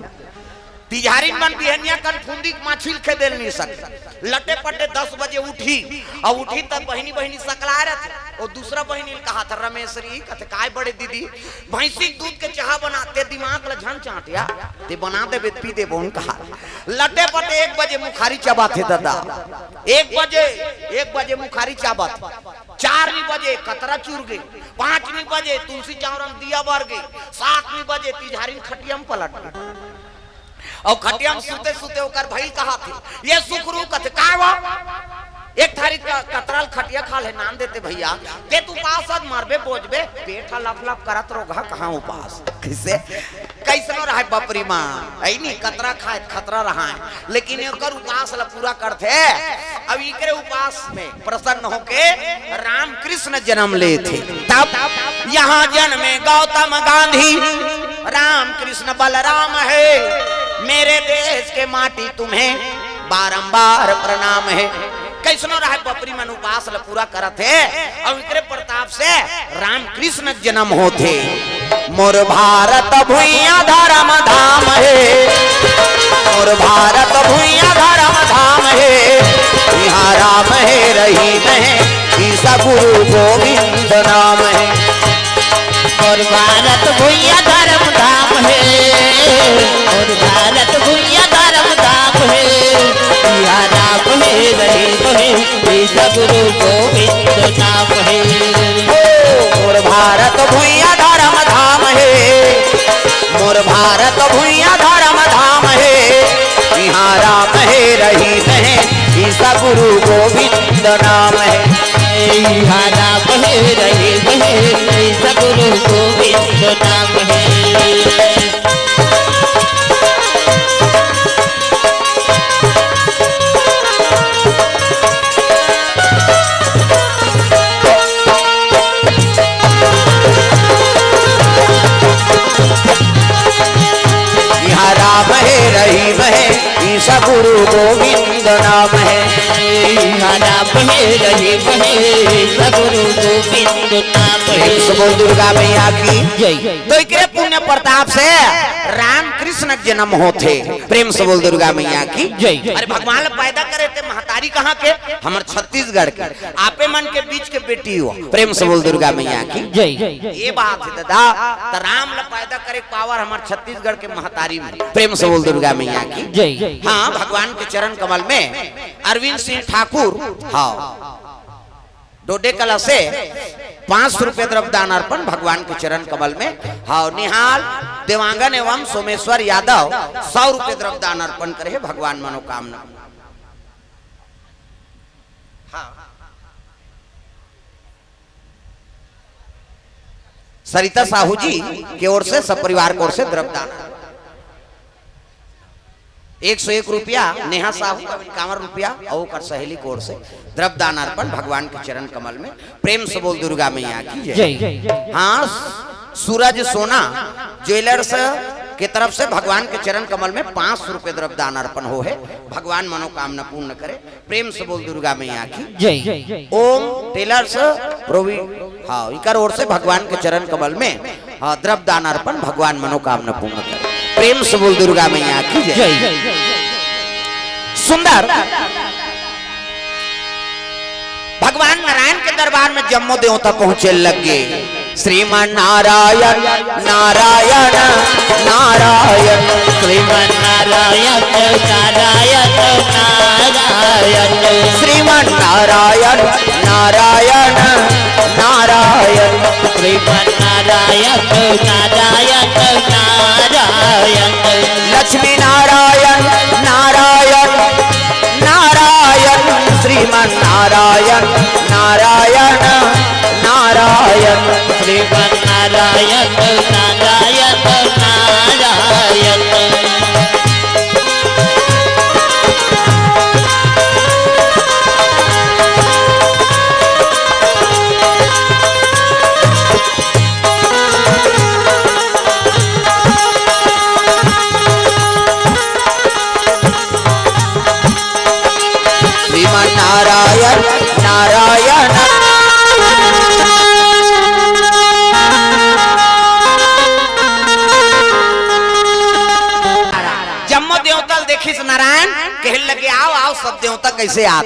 तिजहारिन मन बिहनिया कन फुंदी के माछी ल खेदे ल नहीं सके। लटे पटे दस बजे उठी, और उठी तब बहिनी बहिनी सकला रहत। और दूसरा बहिनी ल कहात, रमेश्वरी कथे, "काय बड़े दीदी, भैंसी के दूध के चाहा बनाते, दिमाग ल झन चांटिया, ते बना देबे, पी देबो।" उन कहा लटे पटे एक बजे मुखारी चबाथे ददा। एक बजे, एक बजे मुखारी चाबत। चार नी बजे कतरा चुर गे। पांच नी बजे तुलसी चौरा म दिया बर गे। सात नी बजे तिजहारिन खटिया म पलट गे। और खटिया म सुते सुते ओकर भई कहाथे, "ये सुखरू," कथे, "काय वो?" "एक थारी क-, कतरा ल खटिया खा ले नान देते भैया, ते तू पास अद मरबे बोजबे, पेट ह लप लप करत रोगहा कहाँ उपास।" कैसे? कैसनो रहे बपरी माँ, ऐ नी कतरा खाए खतरा रहा है, लेकिन एकर उपास ल पूरा करथे। अब इकरे उपास में प्रसन्न होके रामकृष्ण जन्म लेथे। तब यहाँ जन्मे गौतम गांधी, रामकृष्ण बलराम हे, मेरे देश के माटी तुम्हें बारंबार प्रणाम हे। कैसनो रहे बपरी मन उपास ल पूरा करत हे, अउ इकरे प्रताप से रामकृष्ण के जन्म होथे। मोर भारत भुइयां धर्म धाम हे, मोर भारत भुइयां धर्म धाम हे, इहाँ राम हे रहीम हे, ईसा गुरु गोविंद नाम हे। मोर भारत भुइयां धर्म धाम हे, मोर भारत भुइयां धर्म धाम हे, इहाँ राम हे रहीम हे, ईसा गुरु गोविंद नाम हे। ओ, मोर भारत भुइयां धर्म धाम हे, मोर भारत भुइयां धर्म धाम हे, इहाँ राम हे रहीम हे, ईसा गुरु गोविंद नाम हे। इहाँ राम हे रहीम हे, ईसा गुरु गोविंद नाम हे। इहाँ राम हे रहीम हे, ईसा गुरु गोविंद नाम हे। हरा बहे रहे बहे सगुरु गोविंद नाम हे। प्रेम से बोल दुर्गा मैया की जय। तो एकरे पुण्य प्रताप से राम कृष्ण के जन्म होथे। प्रेम से बोल दुर्गा मैया की जय। अरे भगवान ला पैदा करे ते महतारी कहाँ के? हमर छत्तीसगढ़ के, आपे मन के बीच के बेटी हो। प्रेम से बोल दुर्गा मैया की जय। ये बात हे दादा, त राम ला पैदा करे के पावर हमर छत्तीसगढ़ के महतारी में। प्रेम से बोल दुर्गा मैया की जय। हाँ, भगवान के चरण कमल में अरविंद सिंह ठाकुर, हाँ, डोडे कला से पाँच सौ रुपये द्रव्य दान अर्पण भगवान के चरण कमल में। हाँ, निहाल देवांगन एवं सोमेश्वर यादव सौ रुपये द्रव्य दान अर्पण करे हे भगवान मनोकामना। हाँ। सरिता साहू जी के ओर से, सब परिवार के ओर से द्रव्य दान एक सौ एक रुपया, नेहा साहू का इक्यावन रुपया और ओकर सहेली के ओर से द्रव्य दान अर्पण भगवान के चरण कमल में। प्रेम से बोल दुर्गा मैया की जय। जय। हाँ, सूरज सोना ज्वेलर्स के तरफ से भगवान के चरण कमल में पाँच सौ रुपये द्रव्य दान अर्पण हो हे। भगवान मनोकामना पूर्ण करे। प्रेम से बोल दुर्गा मैया की जय। ओम टेलर्स प्रोवी, हाँ, इकर ओर से भगवान के चरण कमल में, हाँ, द्रव्य दान अर्पण भगवान मनोकामना पूर्ण करे। प्रेम से बोल दुर्गा मैया की जय। जय। सुंदर भगवान नारायण के दरबार में जम्मो देवता पहुंचे लग गए। श्रीमन नारायण, नारायण, नारायण। श्रीमन नारायण, नारायण, नारायण। श्रीमन नारायण, नारायण, नारायण। श्रीमन नारायण, नारायण, नारायण। लक्ष्मी नारायण, नारायण, नारायण। श्रीमन नारायण, नारायण, नारायण। श्रीमन नारायण, नारायण, नारायण। श्रीमन नारायण, नारायण। जम्मो देवता ल देखिस नारायण, कहे लगे, "आओ, आओ, सब देवता कैसे आत?"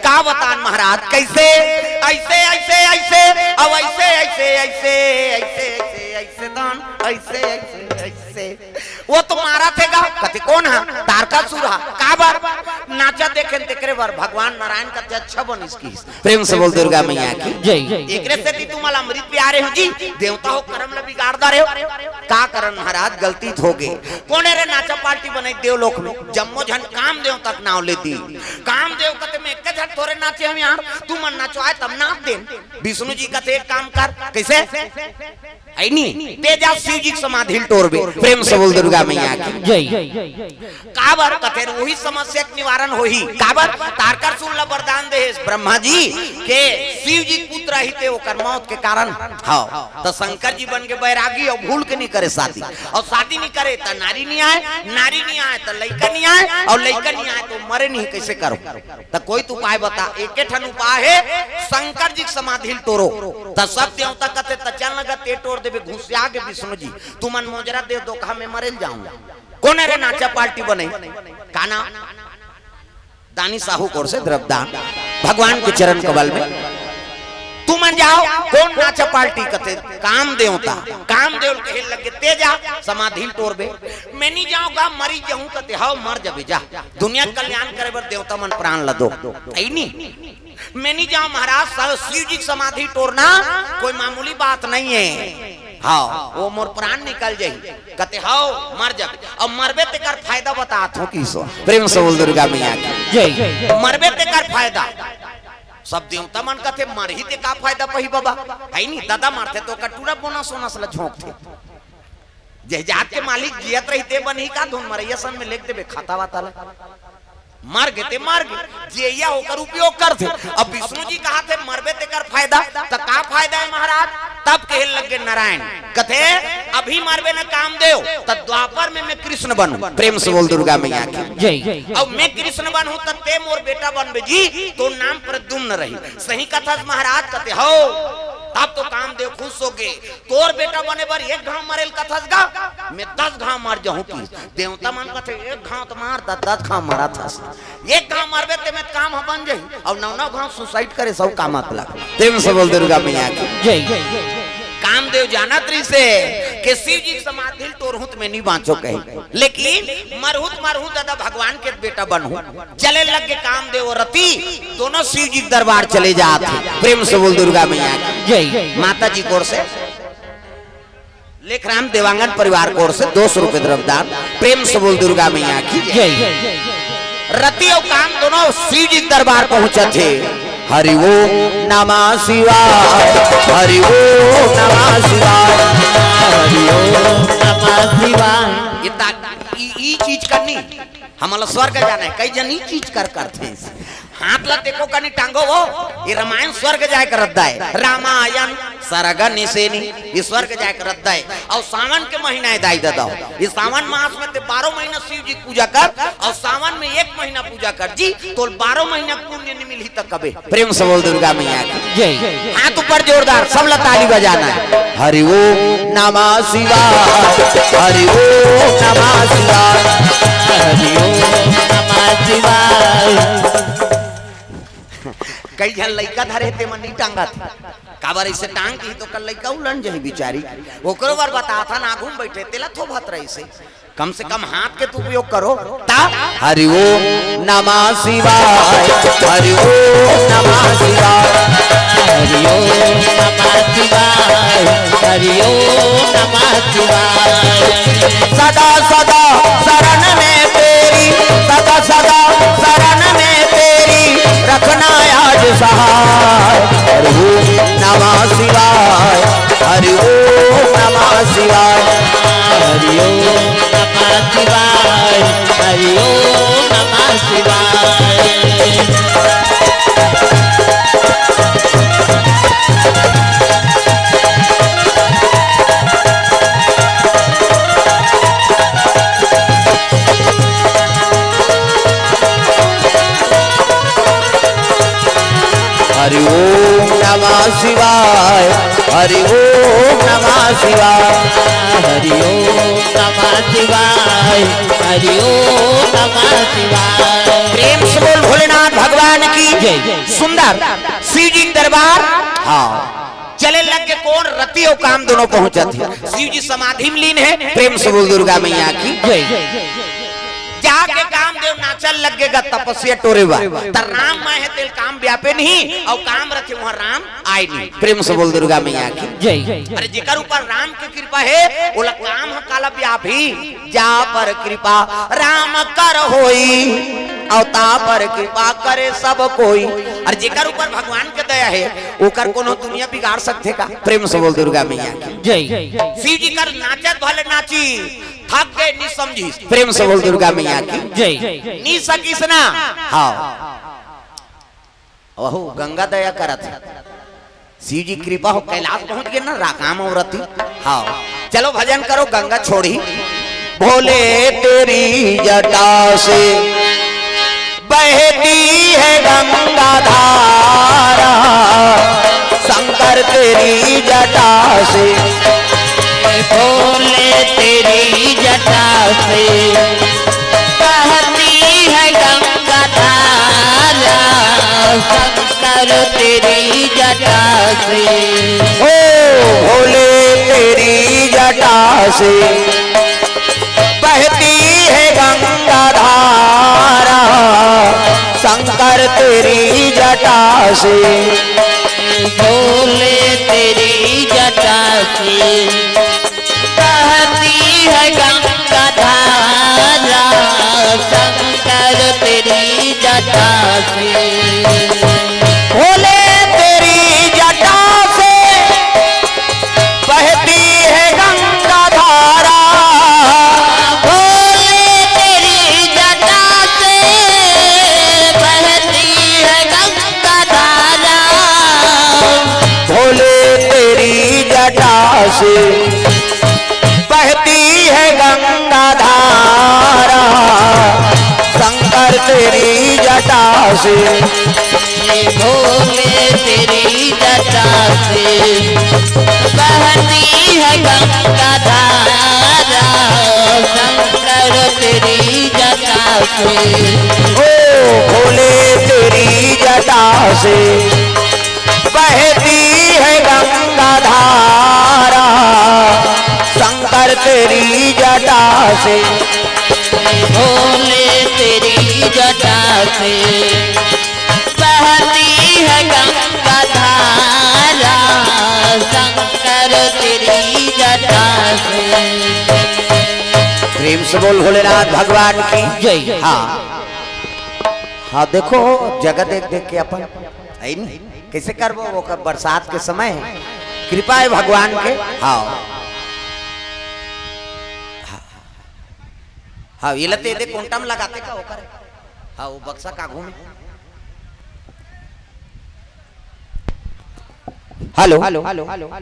का बतान महाराज, कैसे? ऐसे, ऐसे, ऐसे, अब ऐसे, ऐसे, ऐसे, ऐसे, ऐसे, ऐसे दान, ऐसे, ऐसे, ऐसे। वो तो मारा थे गा, कथे कोन हा? तारकासुर हा। काबर? नाचा देखेन तेकरे बर भगवान नारायण कथे अच्छा बनिस किहिस। प्रेम से बोल दुर्गा मैया की जय। एकरे सेती तुमन ल अमृत पियारे हो जी, देवता हो करम ल बिगाड़ डारे हो। का करन महाराज, गलती तो होगे। कोने रे नाचा पार्टी बनाई देवलोक में, जम्मो झन काम देवता के नाव ले दी। काम देव कथे में एक झन थोरे नाचे हम यार, तुमन नचवाए तब नाच देन। विष्णु जी कथे एक काम कर, कैसे? है नी? ते जा शिव जी के समाधि ल टोरबे। प्रेम से बोल दुर्गा मैया की जय। काबर कथे, वही समस्या के निवारण होही। काबर? तारकासुर ल वरदान दे हे ब्रह्मा जी के शिव जी के पुत्र ही ते ओकर मौत के कारण। हाँ, तो शंकर जी बन के बैरागी और भूल के नहीं करे शादी, और शादी नहीं करे तो नारी नहीं आए, नारी नहीं आए तो लइका नहीं आए, और लइका नहीं आए तो मरे नहीं, कैसे करो? त कोई तो उपाय बता, एके ठन उपाय हे, शंकर जी के समाधि ल टोरो। त सब देवता कथे, "त चल न गा, ते टोर देबे, घुसिया गे विष्णु जी, तुमन मोजरा दे दो, कहा मैं मरे ल जाऊंगा।" कोन रे नाचा पार्टी बनई? का नाम? दानी साहू कोर से द्रव्य दान, भगवान के चरण कमल में। तुमन जाओ, कोन नाचा पार्टी कथे? काम देवता। काम देव ल कहे लगे, "ते जा, समाधि ल टोरबे।" "मैं नहीं जाऊंगा, मरी जाऊं," कथे, "हव, मर जाबे, जा।" दुनिया के कल्याण करे बर देवता मन प्राण ल दो। है नी? मैं नहीं जाऊं महाराज, स-, शिव जी की समाधि टोरना कोई मामूली बात नहीं है। हाँ, वो मोर प्राण निकल जाही। कथे, "हव, मर जाबे।" अब मरबे तेकर फायदा बतात हो किसो। प्रेम से बोल दुर्गा मैया की जय। मरबे तेकर फायदा। सब देवता मन कथे, "मरही ते का फायदा पही बाबा?" है नी, दादा मरथे तो कटूरा बोनस वोनस ल झोंकथे। जे जात के मालिक जियत रहिते बनही का धुन मरैया सन में लेख देबे खाता वाता ला। मर गे ते मर गे, जियैया ओकर उपयोग करथे। अब विष्णु जी कहा थे मरबे तेकर फायदा, त का फायदा है महाराज? त तब कहे लगे नारायण, कथे, "अभी मारबे न कामदेव, त द्वापर में मैं कृष्ण बनहूं।" प्रेम से बोल दुर्गा मैया की। जय। "अब मैं कृष्ण बनहूं, त ते मोर बेटा बनबे जी, तोर नाम प्रद्युम्न रही।" "सही कथस महाराज?" कथे, "हो।" तब तो कामदेव खुश होगे, "तोर बेटा बने बर एक घांव मरेल कथस गा, मैं दस घांव मर जाहूं।" कि देवता मन कथे, "एक घांव तो मार, त दस घांव मरत हस।" एक घांव मरबे ते में काम ह बन जाही, अउ नौ नौ घांव suicide करे, सब काम आत लग। प्रेम से बोल दुर्गा मैया की। जय। कामदेव जानत रहिसे कि शिव जी के समाधि ल टोरहूं त में नी बांचो कहे, लेकिन मरहूं त मरहूं दादा, भगवान के बेटा बनहूं। चले लग गे कामदेव अउ रति, दोनों शिव जी के दरबार चले जात हे। प्रेम से बोल दुर्गा मैया की। जय। माता जी की ओर से लेखराम देवांगन परिवार की ओर से दो सौ रुपए द्रव्यदान। प्रेम से बोल दुर्गा मैया की जय। जय। रति अउ काम दोनों शिव जी के दरबार पहुंचत हे। हरि ओम नमः शिवाय, हरि ओम नमः शिवाय, हरि ओम नमः शिवाय। ये ता-, ई, ई चीज करनी, हमला स्वर्ग जाना हे, कई जन ई चीज कर करथे। हाथ ला देखो कनी टांगो वो, ये रामायण स्वर्ग जाय के रद्दा हे। रामायण सरग निसेनी, ये स्वर्ग जाय के रद्दा हे। अउ सावन के महीना हे दाई ददा, ये सावन मास में ते बारह महीना शिव जी के पूजा कर, अउ सावन में एक महीना पूजा कर जी, तोर बारह महीना के पुण्य नी मिलही त कबे। प्रेम से बोल दुर्गा मैया की। जय। हाथ ऊपर जोरदार, सब ला ताली बजाना हे। हरि ओम नमः शिवाय, हरि ओम नमः शिवाय, हरि ओम नमः शिवाय। कई झन लइका धरे हे, तेमन नी टांगत। काबर अइसे टांग दिही त ओकर लइका उलन जाही बिचारी। ओकरो बर बताथन, आगू में बइठे, तेला थोभत रहिसे। कम से कम हाथ के तो उपयोग करो। ता हरि ओम नमः शिवाय, हरि ओम नमः शिवाय, हरि ओम नमः शिवाय, हरि ओम नमः शिवाय। सदा सदा शरण में तेरी, सदा सदा शरण में तेरी, रखना आज सहाय। हरि ओम नमः शिवाय, हरि ओम नमः शिवाय, हरि ओम नमः शिवाय, हरि ओम नमः शिवाय। हरि ओम नमः शिवाय, हरि ओम नमः शिवाय, हरि ओम नमः शिवाय, हरि ओम नमः शिवाय। प्रेम से बोल भोलेनाथ भगवान की जय। सुंदर शिव जी के दरबार। हाँ। चले लग गे कोन? रति अउ काम दोनों पहुंचत हे। शिव जी समाधि में लीन हे। प्रेम से बोल दुर्गा मैया की जय। जाके कामदेव नाचल लग गे गा तपस्या टोरे बर। त राम मैं हे तेल काम व्यापे नहीं, अउ काम रथे उहां राम आय नहीं। प्रेम से बोल दुर्गा मैया की जय। अरे जेकर ऊपर राम के कृपा हे, ओला काम ह काला व्यापही? जा पर कृपा राम कर होई, अउ ता पर कृपा करे सब कोई। अउ जेकर ऊपर भगवान के दया हे, ओकर कोनो दुनिया बिगाड़ सकथे का? प्रेम से बोल दुर्गा मैया की जय। शिव जी कर नाचत भले नाची, थक गे नी समझिस। प्रेम से बोल दुर्गा मैया की जय। नी सकिस ना। हाँ। ओहो, गंगा दया करत हे। शिव जी कृपा हो, कैलाश पहुंच गे ना, राकाम अउ रति। हाँ, चलो भजन करो, गंगा छोड़ी। भोले तेरी जटा से बहती है गंगा धारा, शंकर तेरी जटा से। भोले तेरी जटा से बहती है गंगा धारा, शंकर तेरी जटा से। ओ भोले तेरी जटा से बहती है गंगा धारा, शंकर तेरी जटा से। भोले तेरी जटा से बहती है गंगा धारा, शंकर तेरी जटा से। भोले तेरी जटा से बहती है गंगा धारा। भोले तेरी जटा से बहती है गंगा धारा। भोले तेरी तेरी जटा से, हे भोले तेरी जटा से बहती है गंगा धारा, शंकर तेरी जटा से। ओ भोले तेरी जटा से बहती है गंगा धारा, शंकर तेरी जटा से। भोले तेरी जटा से बहती है गंगा धारा, शंकर तेरी जटा से। प्रेम से बोल भोलेनाथ भगवान की जय। हाँ, हाँ, देखो, जगह देख देख के अपन, है नी? कैसे करबो ओकर बरसात के समय? कृपा है भगवान के। हाँ, हाँ, ये लते दे कोंटा में लगाते का ओकर? हाँ, वो बक्सा का घूमे। Hello, hello, hello, hello.